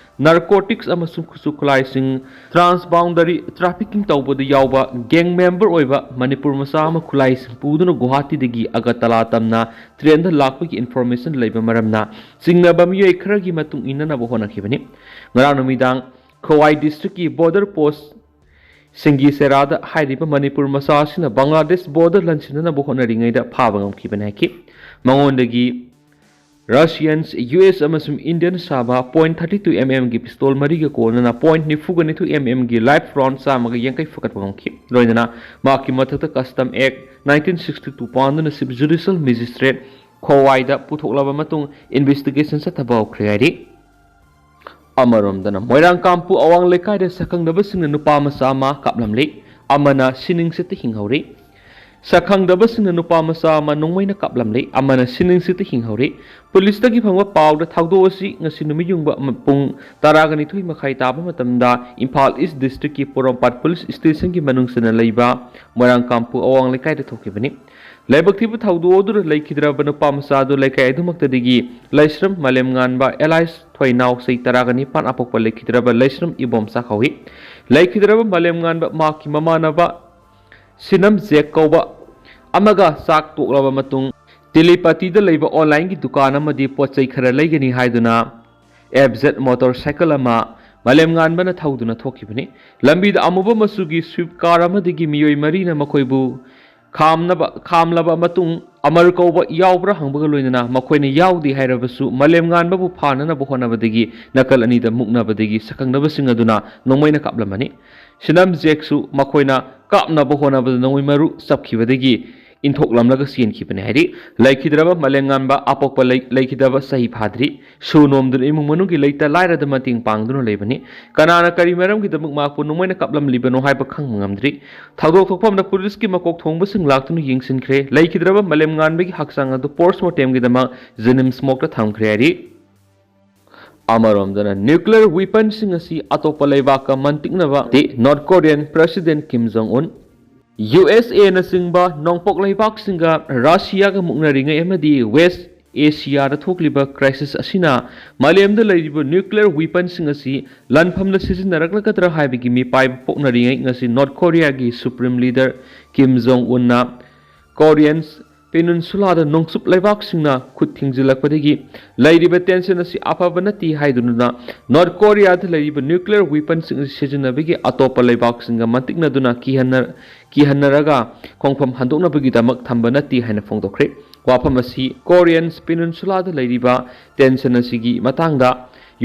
ꯅꯥꯔꯀꯣꯇꯤꯛꯁ ꯑꯃꯁꯨꯡ ꯈꯨꯠꯁꯨ ꯈꯨꯠꯂꯥꯏꯁꯤꯡ ꯇ꯭ꯔꯥꯟꯁ ꯕꯥꯎꯟꯗꯔꯤ ꯇ꯭ꯔꯥꯐꯤꯀꯤꯡ ꯇꯧꯕꯗ ꯌꯥꯎꯕ ꯒꯦꯡ ꯃꯦꯝꯕꯔ ꯑꯣꯏꯕ ꯃꯅꯤꯄꯨꯔ ꯃꯆꯥ ꯑꯃ ꯈꯨꯠꯂꯥꯏꯁꯤꯡ ꯄꯨꯗꯨꯅ ꯒꯨꯋꯥꯍꯥꯇꯤꯗꯒꯤ ꯑꯒꯔꯇꯂꯥ ꯇꯝꯅ ꯇ꯭ꯔꯦꯟꯗ ꯂꯥꯛꯄꯒꯤ ꯏꯟꯐꯣꯔꯃꯦꯁꯟ ꯂꯩꯕ ꯃꯔꯝꯅ ꯆꯤꯡꯅꯕ ꯃꯤꯑꯣꯏ ꯈꯔꯒꯤ ꯃꯇꯨꯡ ꯏꯟꯅꯅꯕ ꯍꯣꯠꯅꯈꯤꯕꯅꯤ꯫ ꯉꯔꯥꯡ ꯅꯨꯃꯤꯗꯥꯡ ꯈꯣꯋꯥꯏ ꯗꯤꯁꯇ꯭ꯔꯤꯛꯀꯤ ꯕꯣꯔꯗꯔ ꯄꯣꯁ ꯁꯤꯡꯒꯤ ꯆꯦꯔꯥꯗ ꯍꯥꯏꯔꯤꯕ ꯃꯅꯤꯄꯨꯔ ꯃꯆꯥ ꯑꯁꯤꯅ ꯕꯪꯒ꯭ꯂꯥꯗꯦꯁ ꯕꯣꯔꯗꯔ ꯂꯥꯟꯁꯤꯟꯅꯅꯕ ꯍꯣꯠꯅꯔꯤꯉꯩꯗ ꯐꯥꯕ ꯉꯝꯈꯤꯕꯅꯤ ꯍꯥꯏꯈꯤ꯫ ꯃꯉꯣꯟꯗꯒꯤ ꯔꯁꯤꯌꯟꯁ, ꯌꯨ ꯑꯦꯁ ꯑꯃꯁꯨꯡ ꯏꯟꯗꯤꯌꯟ ꯁꯥꯕ ꯄꯣꯏꯟꯠ ꯊꯥꯔꯇꯤ ꯇꯨ ꯑꯦꯝ ꯑꯦꯝꯒꯤ ꯄꯤꯁꯇꯣꯜ ꯃꯔꯤꯒ ꯀꯣꯟꯅꯅ ꯄꯣꯏꯟꯠ ꯅꯤꯐꯨꯒ ꯅꯤꯊꯣꯏ ꯑꯦꯝ ꯑꯦꯝꯒꯤ ꯂꯥꯏꯐ ꯔꯥꯎꯟ ꯆꯥꯝꯃꯒ ꯌꯥꯡꯈꯩ ꯐꯒꯠꯄ ꯉꯝꯈꯤ꯫ ꯂꯣꯏꯅꯅ ꯃꯍꯥꯛꯀꯤ ꯃꯊꯛꯇ custom act nineteen sixty two ꯄꯥꯟꯗꯨꯅ ꯆꯤꯐ ꯖꯨꯗꯤꯁꯤꯌꯦꯜ ꯃꯦꯖꯤꯁꯇ꯭ꯔꯦꯠ ꯈꯣꯋꯥꯏꯗ ꯄꯨꯊꯣꯛꯂꯕ ꯃꯇꯨꯡ ꯏꯟꯚꯦꯁꯇꯤꯒꯦꯁꯟ ꯆꯠꯊꯕ ꯍꯧꯈ꯭ꯔꯦ ꯍꯥꯏꯔꯤ꯫ ꯑꯃꯔꯣꯝꯗꯅ ꯃꯣꯏꯔꯥꯡ ꯀꯥꯡꯄꯨ ꯑꯋꯥꯡ ꯂꯩꯀꯥꯏꯗ ꯁꯛꯈꯪꯅꯕꯁꯤꯡꯅ ꯅꯨꯄꯥ ꯃꯆꯥ ꯑꯃ ꯀꯥꯞꯂꯝꯂꯤ꯫ ꯑꯃꯅ ꯁꯤꯅꯤꯡꯁꯤꯠꯇ ꯍꯤꯡꯍꯧꯔꯤ꯫ ꯁꯛꯈꯪꯗꯕꯁꯤꯡꯅ ꯅꯨꯄꯥ ꯃꯆꯥ ꯑꯃ ꯅꯣꯡꯃꯩꯅ ꯀꯥꯞꯂꯝꯂꯦ꯫ ꯑꯃꯅ ꯁꯤꯅꯤꯡꯁꯤꯠꯇ ꯍꯤꯡꯍꯧꯔꯦ꯫ ꯄꯨꯂꯤꯁꯇꯒꯤ ꯐꯪꯕ ꯄꯥꯎꯗ ꯊꯧꯗꯣꯛ ꯑꯁꯤ ꯉꯁꯤ ꯅꯨꯃꯤꯠ ꯌꯨꯡꯕ ꯑꯃ ꯄꯨꯡ ꯇꯔꯥꯒ ꯅꯤꯊꯣꯏ ꯃꯈꯥꯏ ꯇꯥꯕ ꯃꯇꯝꯗ ꯏꯝꯐꯥꯜ ꯏꯁ ꯗꯤꯁꯇ꯭ꯔꯤꯛꯀꯤ ꯄꯣꯔꯣꯝꯄꯥꯠ ꯄꯨꯂꯤꯁ ꯁ꯭ꯇꯦꯁꯟꯒꯤ ꯃꯅꯨꯡ ꯆꯟꯅ ꯂꯩꯕ ꯃꯣꯏꯔꯥꯡꯀꯥꯝꯄꯨ ꯑꯋꯥꯡ ꯂꯩꯀꯥꯏꯗ ꯊꯣꯛꯈꯤꯕꯅꯤ꯫ ꯂꯥꯏꯕꯛ ꯊꯤꯕ ꯊꯧꯗꯣꯛ ꯑꯗꯨꯗ ꯂꯩꯈꯤꯗ꯭ꯔꯕ ꯅꯨꯄꯥ ꯃꯆꯥ ꯑꯗꯨ ꯂꯩꯀꯥꯏ ꯑꯗꯨꯃꯛꯇꯗꯒꯤ ꯂꯩꯁ꯭ꯔꯝ ꯃꯥꯂꯦꯝꯉꯥꯟꯕ ꯑꯦꯂꯥꯏꯁ ꯊꯣꯏꯅꯥꯎ ꯆꯍꯤ ꯇꯔꯥꯒ ꯅꯤꯄꯥꯟ ꯑꯄꯣꯛꯄ ꯂꯩꯈꯤꯗ꯭ꯔꯕ ꯂꯩꯁ꯭ꯔꯝ ꯏꯕꯣꯝꯆꯥ ꯀꯧꯏ꯫ ꯂꯩꯈꯤꯗ꯭ꯔꯕ ꯃꯥꯂꯦꯝꯉꯥꯟꯕ ꯃꯍꯥꯛꯀꯤ ꯃꯃꯥꯟꯅꯕ ꯁꯤꯅꯝ ꯖꯦꯛ ꯀꯧꯕ ꯑꯃꯒ ꯆꯥꯛ ꯇꯣꯛꯂꯕ ꯃꯇꯨꯡ ꯇꯤꯂꯤꯄꯇꯤꯗ ꯂꯩꯕ ꯑꯣꯟꯂꯥꯏꯟꯒꯤ ꯗꯨꯀꯥꯟ ꯑꯃꯗꯤ ꯄꯣꯠ ꯆꯩ ꯈꯔ ꯂꯩꯒꯅꯤ ꯍꯥꯏꯗꯨꯅ ꯑꯦꯐ ꯖꯦꯠ ꯃꯣꯇꯣꯔ ꯁꯥꯏꯀꯜ ꯑꯃ ꯃꯥꯂꯦꯝꯉꯥꯟꯕꯅ ꯊꯧꯗꯨꯅ ꯊꯣꯛꯈꯤꯕꯅꯤ꯫ ꯂꯝꯕꯤꯗ ꯑꯃꯨꯕ ꯃꯆꯨꯒꯤ ꯁ꯭ꯋꯤꯐ ꯀꯥꯔ ꯑꯃꯗꯒꯤ ꯃꯤꯑꯣꯏ ꯃꯔꯤꯅ ꯃꯈꯣꯏꯕꯨ ꯈꯥꯝꯅꯕ, ꯈꯥꯝꯂꯕ ꯃꯇꯨꯡ ꯑꯃꯔ ꯀꯧꯕ ꯌꯥꯎꯕ꯭ꯔꯥ ꯍꯪꯕꯒ ꯂꯣꯏꯅꯅ ꯃꯈꯣꯏꯅ ꯌꯥꯎꯗꯦ ꯍꯥꯏꯔꯕꯁꯨ ꯃꯥꯂꯦꯝꯉꯥꯟꯕꯕꯨ ꯐꯥꯅꯅꯕ ꯍꯣꯠꯅꯕꯗꯒꯤ ꯅꯥꯀꯜ ꯑꯅꯤꯗ ꯃꯨꯛꯅꯕꯗꯒꯤ ꯁꯛꯈꯪꯗꯕꯁꯤꯡ ꯑꯗꯨꯅ ꯅꯣꯡꯃꯩꯅ ꯀꯥꯞꯂꯝꯕꯅꯤ꯫ ꯁꯤꯅꯝ ꯖꯦꯛꯁꯨ ꯃꯈꯣꯏꯅ ꯀꯥꯞꯅꯕ ꯍꯣꯠꯅꯕꯗ ꯅꯣꯡꯃꯩ ꯃꯔꯨ ꯆꯞꯈꯤꯕꯗꯒꯤ ꯏꯟꯊꯣꯛꯂꯝꯂꯒ ꯆꯦꯟꯈꯤꯕꯅꯤ ꯍꯥꯏꯔꯤ꯫ ꯂꯩꯈꯤꯗ꯭ꯔꯕ ꯃꯥꯂꯦꯝꯉꯥꯟꯕ ꯑꯄꯣꯛꯄ ꯂꯩ-, ꯂꯩꯈꯤꯗꯕ ꯆꯍꯤ ꯐꯥꯗ꯭ꯔꯤ꯫ ꯁꯨ ꯅꯣꯝꯗꯨꯅ ꯏꯃꯨꯡ ꯃꯅꯨꯡꯒꯤ ꯂꯩꯇ ꯂꯥꯏꯔꯗ ꯃꯇꯦꯡ ꯄꯥꯡꯗꯨꯅ ꯂꯩꯕꯅꯤ꯫ ꯀꯅꯥꯅ ꯀꯔꯤ ꯃꯔꯝꯒꯤꯗꯃꯛ ꯃꯍꯥꯛꯄꯨ ꯅꯣꯡꯃꯩꯅ ꯀꯥꯞꯂꯝꯂꯤꯕꯅꯣ ꯍꯥꯏꯕ ꯈꯪꯕ ꯉꯝꯗ꯭ꯔꯤ꯫ ꯊꯧꯗꯣꯛ ꯊꯣꯛꯐꯝꯗ ꯄꯨꯂꯤꯁꯀꯤ ꯃꯀꯣꯛ ꯊꯣꯡꯕꯁꯤꯡ ꯂꯥꯛꯇꯨꯅ ꯌꯦꯡꯁꯤꯟꯈ꯭ꯔꯦ꯫ ꯂꯩꯈꯤꯗ꯭ꯔꯕ ꯃꯥꯂꯦꯝꯉꯥꯟꯕꯒꯤ ꯍꯛꯆꯥꯡ ꯑꯗꯨ ꯄꯣꯁꯃꯣꯔꯇꯦꯝꯒꯤꯗꯃꯛ ꯖꯦꯅꯤꯝꯁ ꯃꯣꯔꯒꯇ ꯊꯝꯈ꯭ꯔꯦ ꯍꯥꯏꯔꯤ꯫ ꯑꯃꯔꯣꯝꯗꯅ nuclear weaponꯁꯤꯡ ꯑꯁꯤ ꯑꯇꯣꯞꯄ ꯂꯩꯕꯥꯛꯀ ꯃꯟꯇꯤꯛꯅꯕ ꯅꯣꯔꯠ ꯀꯣꯔꯤꯌꯟ ꯄ꯭ꯔꯦꯁꯤꯗꯦꯟꯠ ꯀꯤꯝ ꯖꯣꯡ ꯎꯟ, ꯌꯨ ꯑꯦꯁ ꯑꯦꯅꯆꯤꯡꯕ ꯅꯣꯡꯄꯣꯛ ꯂꯩꯕꯥꯛꯁꯤꯡꯒ ꯔꯁꯤꯌꯥꯒ ꯃꯨꯛꯅꯔꯤꯉꯩ ꯑꯃꯗꯤ ꯋꯦꯁ ꯑꯦꯁꯤꯌꯥꯗ ꯊꯣꯛꯂꯤꯕ ꯀ꯭ꯔꯥꯏꯁꯤꯁ ꯑꯁꯤꯅ ꯃꯥꯂꯦꯝꯗ ꯂꯩꯔꯤꯕ nuclear weaponꯁꯤꯡ ꯑꯁꯤ ꯂꯥꯟꯐꯝꯗ ꯁꯤꯖꯤꯟꯅꯔꯛꯂꯒꯗ꯭ꯔꯥ ꯍꯥꯏꯕꯒꯤ ꯃꯤꯄꯥꯏꯕ ꯄꯣꯛꯅꯔꯤꯉꯩ ꯉꯁꯤ ꯅꯣꯔꯠ ꯀꯣꯔꯤꯌꯥꯒꯤ ꯁꯨꯄ꯭ꯔꯤꯝ ꯂꯤꯗꯔ ꯀꯤꯝ ꯖꯣꯡ ꯎꯟꯅ ꯀꯣꯔꯤꯌꯟ ꯄꯦꯅꯤꯟꯁꯨꯂꯥꯗ ꯅꯣꯡꯆꯨꯞ ꯂꯩꯕꯥꯛꯁꯤꯡꯅ ꯈꯨꯠ ꯊꯤꯡꯖꯤꯜꯂꯛꯄꯗꯒꯤ ꯂꯩꯔꯤꯕ ꯇꯦꯟꯁꯟ ꯑꯁꯤ ꯑꯐꯕ ꯅꯠꯇꯦ ꯍꯥꯏꯗꯨꯅ ꯅꯣꯔꯠ ꯀꯣꯔꯤꯌꯥꯗ ꯂꯩꯔꯤꯕ nuclear weaponꯁꯤꯡ ꯑꯁꯤ ꯁꯤꯖꯤꯟꯅꯕꯒꯤ ꯑꯇꯣꯞꯄ ꯂꯩꯕꯥꯛꯁꯤꯡꯒ ꯃꯟꯇꯤꯛꯅꯗꯨꯅ ꯀꯤꯍꯟꯅ-, ꯀꯤꯍꯟꯅꯔꯒ ꯈꯣꯡꯐꯝ ꯍꯟꯗꯣꯛꯅꯕꯒꯤꯗꯃꯛ ꯊꯝꯕ ꯅꯠꯇꯦ ꯍꯥꯏꯅ ꯐꯣꯡꯗꯣꯛꯈ꯭ꯔꯦ꯫ ꯋꯥꯐꯝ ꯑꯁꯤ ꯀꯣꯔꯤꯌꯟ ꯄꯦꯅꯤꯟꯁꯨꯂꯥꯗ ꯂꯩꯔꯤꯕ ꯇꯦꯟꯁꯟ ꯑꯁꯤꯒꯤ ꯃꯇꯥꯡꯗ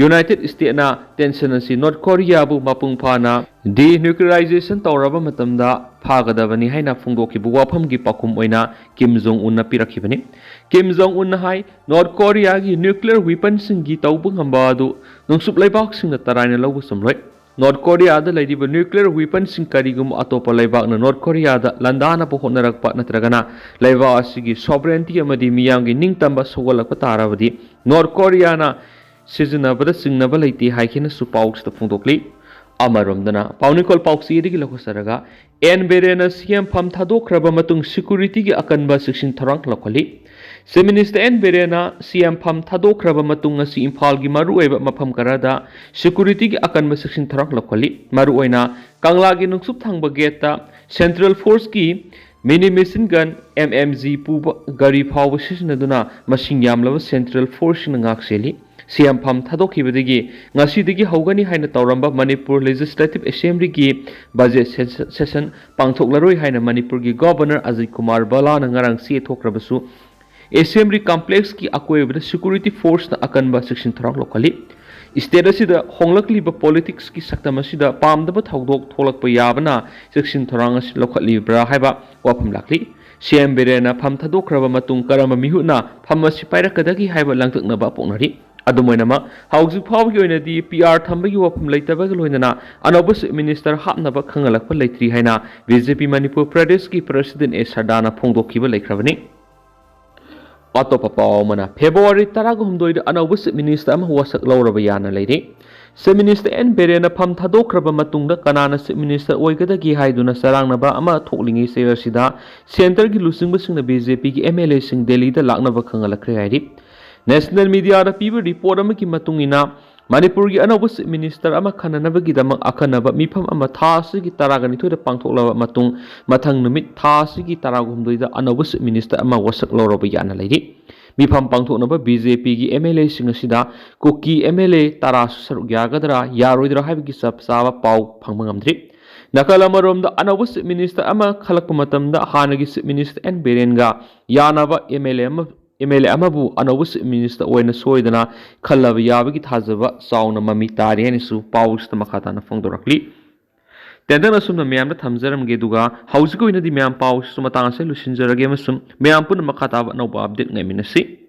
ꯌꯨꯅꯥꯏꯇꯦꯗ ꯁ꯭ꯇꯦꯠꯅ ꯇꯦꯟꯁꯟ ꯑꯁꯤ ꯅꯣꯔꯠ ꯀꯣꯔꯤꯌꯥꯕꯨ ꯃꯄꯨꯡ ꯐꯥꯅ denuclearization ꯇꯧꯔꯕ ꯃꯇꯝꯗ ꯐꯥꯒꯗꯕꯅꯤ ꯍꯥꯏꯅ ꯐꯣꯡꯗꯣꯛꯈꯤꯕ ꯋꯥꯐꯝꯒꯤ ꯄꯥꯎꯈꯨꯝ ꯑꯣꯏꯅ ꯀꯤꯝ ꯖꯣꯡ ꯎꯟꯅ ꯄꯤꯔꯛꯈꯤꯕꯅꯤ꯫ ꯀꯤꯝ ꯖꯣꯡ ꯎꯟꯅ ꯍꯥꯏ, ꯅꯣꯔꯠ ꯀꯣꯔꯤꯌꯥꯒꯤ nuclear weaponꯁꯤꯡꯒꯤ ꯇꯧꯕ ꯉꯝꯕ ꯑꯗꯨ ꯅꯣꯡꯆꯨꯞ ꯂꯩꯕꯥꯛꯁꯤꯡꯅ ꯇꯔꯥꯏꯅ ꯂꯧꯕ ꯆꯨꯝꯂꯣꯏ꯫ ꯅꯣꯔꯠ ꯀꯣꯔꯤꯌꯥꯗ ꯂꯩꯔꯤꯕ ꯅ꯭ꯌꯨꯀ꯭ꯂꯤꯌꯔ ꯋꯤꯄꯟꯁꯤꯡ ꯀꯔꯤꯒꯨꯝꯕ ꯑꯇꯣꯞꯄ ꯂꯩꯕꯥꯛꯅ ꯅꯣꯔꯠ ꯀꯣꯔꯤꯌꯥꯗ ꯂꯥꯟꯗꯥꯅꯕ ꯍꯣꯠꯅꯔꯛꯄ ꯅꯠꯇ꯭ꯔꯒꯅ ꯂꯩꯕꯥꯛ ꯑꯁꯤꯒꯤ ꯁꯣꯚꯔꯦꯟꯇꯤ ꯑꯃꯗꯤ ꯃꯤꯌꯥꯝꯒꯤ ꯅꯤꯡꯇꯝꯕ ꯁꯧꯒꯠꯂꯛꯄ ꯇꯥꯔꯕꯗꯤ ꯅꯣꯔꯠ ꯀꯣꯔꯤꯌꯥꯅ ꯁꯤꯖꯤꯟꯅꯕꯗ ꯆꯤꯡꯅꯕ ꯂꯩꯇꯦ ꯍꯥꯏꯈꯤꯅꯁꯨ ꯄꯥꯎꯁꯤꯗ ꯐꯣꯡꯗꯣꯛꯂꯤ꯫ ꯑꯃꯔꯣꯝꯗꯅ ꯄꯥꯎꯅꯤꯡꯈꯣꯜ ꯄꯥꯎꯆꯦꯗꯒꯤ ꯂꯧꯈꯠꯆꯔꯒ ꯑꯦꯟ ꯕꯤꯔꯦꯟꯅ ꯁꯤ ꯑꯦꯝ ꯐꯝ ꯊꯥꯗꯣꯛꯈ꯭ꯔꯕ ꯃꯇꯨꯡ ꯁꯦꯀ꯭ꯌꯨꯔꯤꯇꯤꯒꯤ ꯑꯀꯟꯕ ꯆꯦꯛꯁꯤꯟ ꯊꯧꯔꯥꯡ ꯂꯧꯈꯠꯂꯤ꯫ ꯆꯤꯐ ꯃꯤꯅꯤꯁꯇꯔ ꯑꯦꯟ ꯕꯤꯔꯦꯟꯅ ꯁꯤ ꯑꯦꯝ ꯐꯝ ꯊꯥꯗꯣꯛꯈ꯭ꯔꯕ ꯃꯇꯨꯡ ꯉꯁꯤ ꯏꯝꯐꯥꯜꯒꯤ ꯃꯔꯨꯑꯣꯏꯕ ꯃꯐꯝ ꯈꯔꯗ ꯁꯦꯀ꯭ꯌꯨꯔꯤꯇꯤꯒꯤ ꯑꯀꯟꯕ ꯆꯦꯛꯁꯤꯟ ꯊꯧꯔꯥꯡ ꯂꯧꯈꯠꯂꯤ꯫ ꯃꯔꯨꯑꯣꯏꯅ ꯀꯪꯂꯥꯒꯤ ꯅꯣꯡꯆꯨꯞ ꯊꯪꯕ ꯒꯦꯠꯇ ꯁꯦꯟꯇ꯭ꯔꯦꯜ ꯐꯣꯔꯁꯀꯤ mini machine gun, M M G, ꯄꯨꯕ ꯒꯥꯔꯤ ꯐꯥꯎꯕ ꯁꯤꯖꯤꯟꯅꯗꯨꯅ ꯃꯁꯤꯡ ꯌꯥꯝꯂꯕ ꯁꯦꯟꯇ꯭ꯔꯦꯜ ꯐꯣꯔꯁꯁꯤꯡꯅ ꯉꯥꯛ ꯁꯦꯜꯂꯤ꯫ ꯁꯤ ꯑꯦꯝ ꯐꯝ ꯊꯥꯗꯣꯛꯈꯤꯕꯗꯒꯤ ꯉꯁꯤꯗꯒꯤ ꯍꯧꯒꯅꯤ ꯍꯥꯏꯅ ꯇꯧꯔꯝꯕ ꯃꯅꯤꯄꯨꯔ ꯂꯦꯖꯤꯁꯂꯦꯇꯤꯚ ꯑꯦꯁꯦꯝꯕ꯭ꯂꯤꯒꯤ ꯕꯖꯦꯠ ꯁꯦꯁ-, ꯁꯦꯁꯟ ꯄꯥꯡꯊꯣꯛꯂꯔꯣꯏ ꯍꯥꯏꯅ ꯃꯅꯤꯄꯨꯔꯒꯤ ꯒꯣꯚꯔꯅꯔ ꯑꯖꯤꯠ ꯀꯨꯃꯥꯔ ꯚꯜꯂꯥꯅ ꯉꯔꯥꯡ ꯆꯦ ꯊꯣꯛꯈ꯭ꯔꯕꯁꯨ ꯑꯦꯁꯦꯝꯕ꯭ꯂꯤ ꯀꯝꯄ꯭ꯂꯦꯛꯁꯀꯤ ꯑꯀꯣꯏꯕꯗ ꯁꯦꯀ꯭ꯌꯨꯔꯤꯇꯤ ꯐꯣꯔꯁꯅ ꯑꯀꯟꯕ ꯆꯦꯛꯁꯤꯟ ꯊꯧꯔꯥꯡ ꯂꯧꯈꯠꯂꯤ꯫ ꯁ꯭ꯇꯦꯠ ꯑꯁꯤꯗ ꯍꯣꯡꯂꯛꯂꯤꯕ ꯄꯣꯂꯤꯇꯤꯛꯁꯀꯤ ꯁꯛꯇꯝ ꯑꯁꯤꯗ ꯄꯥꯝꯗꯕ ꯊꯧꯗꯣꯛ ꯊꯣꯛꯂꯛꯄ ꯌꯥꯕꯅ ꯆꯦꯛꯁꯤꯟ ꯊꯧꯔꯥꯡ ꯑꯁꯤ ꯂꯧꯈꯠꯂꯤꯕ꯭ꯔꯥ ꯍꯥꯏꯕ ꯋꯥꯐꯝ ꯂꯥꯛꯂꯤ꯫ ꯁꯤ ꯑꯦꯝ ꯕꯤꯔꯦꯟꯅ ꯐꯝ ꯊꯥꯗꯣꯛꯈ꯭ꯔꯕ ꯃꯇꯨꯡ ꯀꯔꯝꯕ ꯃꯤꯍꯨꯠꯅ ꯐꯝ ꯑꯁꯤ ꯄꯥꯏꯔꯛꯀꯗꯒꯦ ꯍꯥꯏꯕ ꯂꯥꯡꯇꯛꯅꯕ ꯄꯣꯛꯅꯔꯤ꯫ ꯑꯗꯨꯝ ꯑꯣꯏꯅꯃꯛ, ꯍꯧꯖꯤꯛ ꯐꯥꯎꯕꯒꯤ ꯑꯣꯏꯅꯗꯤ ꯄꯤ ꯑꯥꯔ ꯊꯝꯕꯒꯤ ꯋꯥꯐꯝ ꯂꯩꯇꯕꯒ ꯂꯣꯏꯅꯅ ꯑꯅꯧꯕ ꯆꯤꯐ ꯃꯤꯅꯤꯁꯇꯔ ꯍꯥꯞꯅꯕ ꯈꯪꯍꯜꯂꯛꯄ ꯂꯩꯇ꯭ꯔꯤ ꯍꯥꯏꯅ ꯕꯤ ꯖꯦ ꯄꯤ ꯃꯅꯤꯄꯨꯔ ꯄ꯭ꯔꯗꯦꯁꯀꯤ ꯄ꯭ꯔꯁꯤꯗꯦꯟ ꯑꯦ ꯁꯔꯗꯥꯅ ꯐꯣꯡꯗꯣꯛꯈꯤꯕ ꯂꯩꯈ꯭ꯔꯕꯅꯤ꯫ ꯑꯇꯣꯞꯄ ꯄꯥꯎ ꯑꯃꯅ, ꯐꯦꯕ꯭ꯔꯨꯋꯥꯔꯤ ꯇꯔꯥꯍꯨꯝꯗꯣꯏꯗ ꯑꯅꯧꯕ ꯆꯤꯐ ꯃꯤꯅꯤꯁꯇꯔ ꯑꯃ ꯋꯥꯁꯛ ꯂꯧꯔꯕ ꯌꯥꯅ ꯂꯩꯔꯤ꯫ ꯆꯤꯐ ꯃꯤꯅꯤꯁꯇꯔ ꯑꯦꯟ ꯕꯤꯔꯦꯟꯅ ꯐꯝ ꯊꯥꯗꯣꯛꯈ꯭ꯔꯕ ꯃꯇꯨꯡꯗ ꯀꯅꯥꯅ ꯆꯤꯐ ꯃꯤꯅꯤꯁꯇꯔ ꯑꯣꯏꯒꯗꯒꯦ ꯍꯥꯏꯗꯨꯅ ꯆꯔꯥꯡꯅꯕ ꯑꯃ ꯊꯣꯛꯂꯤꯉꯩ ꯆꯩꯔꯛꯁꯤꯗ ꯁꯦꯟꯇꯔꯒꯤ ꯂꯨꯆꯤꯡꯕꯁꯤꯡꯅ ꯕꯤ ꯖꯦ ꯄꯤꯒꯤ ꯑꯦꯝ ꯑꯦꯜ ꯑꯦꯁꯤꯡ ꯗꯦꯜꯂꯤꯗ ꯂꯥꯛꯅꯕ ꯈꯪꯍꯜꯂꯛꯈ꯭ꯔꯦ ꯍꯥꯏꯔꯤ꯫ ꯅꯦꯁꯅꯦꯜ ꯃꯤꯗꯤꯌꯥꯗ ꯄꯤꯕ ꯔꯤꯄꯣꯔꯠ ꯑꯃꯒꯤ ꯃꯇꯨꯡ ꯏꯟꯅ, ꯃꯅꯤꯄꯨꯔꯒꯤ ꯑꯅꯧꯕ ꯆꯤꯐ ꯃꯤꯅꯤꯁꯇꯔ ꯑꯃ ꯈꯟꯅꯅꯕꯒꯤꯗꯃꯛ ꯑꯈꯟꯅꯕ ꯃꯤꯐꯝ ꯑꯃ ꯊꯥ ꯑꯁꯤꯒꯤ ꯇꯔꯥꯒ ꯅꯤꯊꯣꯏꯗ ꯄꯥꯡꯊꯣꯛꯂꯕ ꯃꯇꯨꯡ, ꯃꯊꯪ ꯅꯨꯃꯤꯠ ꯊꯥ ꯑꯁꯤꯒꯤ ꯇꯔꯥꯍꯨꯝꯗꯣꯏꯗ ꯑꯅꯧꯕ ꯆꯤꯐ ꯃꯤꯅꯤꯁꯇꯔ ꯑꯃ ꯋꯥꯁꯛ ꯂꯧꯔꯕ ꯌꯥꯅ ꯂꯩꯔꯤ꯫ ꯃꯤꯐꯝ ꯄꯥꯡꯊꯣꯛꯅꯕ ꯕꯤ ꯖꯦ ꯄꯤꯒꯤ ꯑꯦꯝ ꯑꯦꯜ ꯑꯦꯁꯤꯡ ꯑꯁꯤꯗ ꯀꯨꯀꯤ ꯑꯦꯝ ꯑꯦꯜ ꯑꯦ ꯇꯔꯥꯁꯨ ꯁꯔꯨꯛ ꯌꯥꯒꯗ꯭ꯔꯥ, ꯌꯥꯔꯣꯏꯗ꯭ꯔꯥ ꯍꯥꯏꯕꯒꯤ ꯆꯞ ꯆꯥꯕ ꯄꯥꯎ ꯐꯪꯕ ꯉꯝꯗ꯭ꯔꯤ꯫ ꯅꯥꯀꯜ ꯑꯃꯔꯣꯝꯗ, ꯑꯅꯧꯕ ꯆꯤꯐ ꯃꯤꯅꯤꯁꯇꯔ ꯑꯃ ꯈꯜꯂꯛꯄ ꯃꯇꯝꯗ ꯍꯥꯟꯅꯒꯤ ꯆꯤꯐ ꯃꯤꯅꯤꯁꯇꯔ ꯑꯦꯟ ꯕꯤꯔꯦꯟꯒ ꯌꯥꯅꯕ ꯑꯦꯝ ꯑꯦꯜ ꯑꯦ ꯑꯃ, ꯑꯦꯝ ꯑꯦꯜ ꯑꯦ ꯑꯃꯕꯨ ꯑꯅꯧꯕ ꯆꯤꯐ ꯃꯤꯅꯤꯁꯇꯔ ꯑꯣꯏꯅ ꯁꯣꯏꯗꯅ ꯈꯜꯂꯕ ꯌꯥꯕꯒꯤ ꯊꯥꯖꯕ ꯆꯥꯎꯅ ꯃꯃꯤ ꯇꯥꯔꯤ ꯍꯥꯏꯅꯁꯨ ꯄꯥꯎꯁꯤꯗ ꯃꯈꯥ ꯇꯥꯅ ꯐꯣꯡꯗꯣꯔꯛꯂꯤ꯫ ꯇꯦꯟꯗꯪ ꯑꯁꯨꯝꯅ ꯃꯌꯥꯝꯗ ꯊꯝꯖꯔꯝꯒꯦ, ꯑꯗꯨꯒ ꯍꯧꯖꯤꯛꯀꯤ ꯑꯣꯏꯅꯗꯤ ꯃꯌꯥꯝ ꯄꯥꯎꯁꯤꯁꯨ ꯃꯇꯥꯡ ꯑꯁꯤꯗ ꯂꯣꯏꯁꯤꯟꯖꯔꯒꯦ ꯑꯃꯁꯨꯡ ꯃꯌꯥꯝ ꯄꯨꯟꯅ ꯃꯈꯥ ꯇꯥꯕ ꯑꯅꯧꯕ ꯑꯞꯗꯦꯠ ꯉꯥꯏꯃꯤꯟꯅꯁꯤ꯫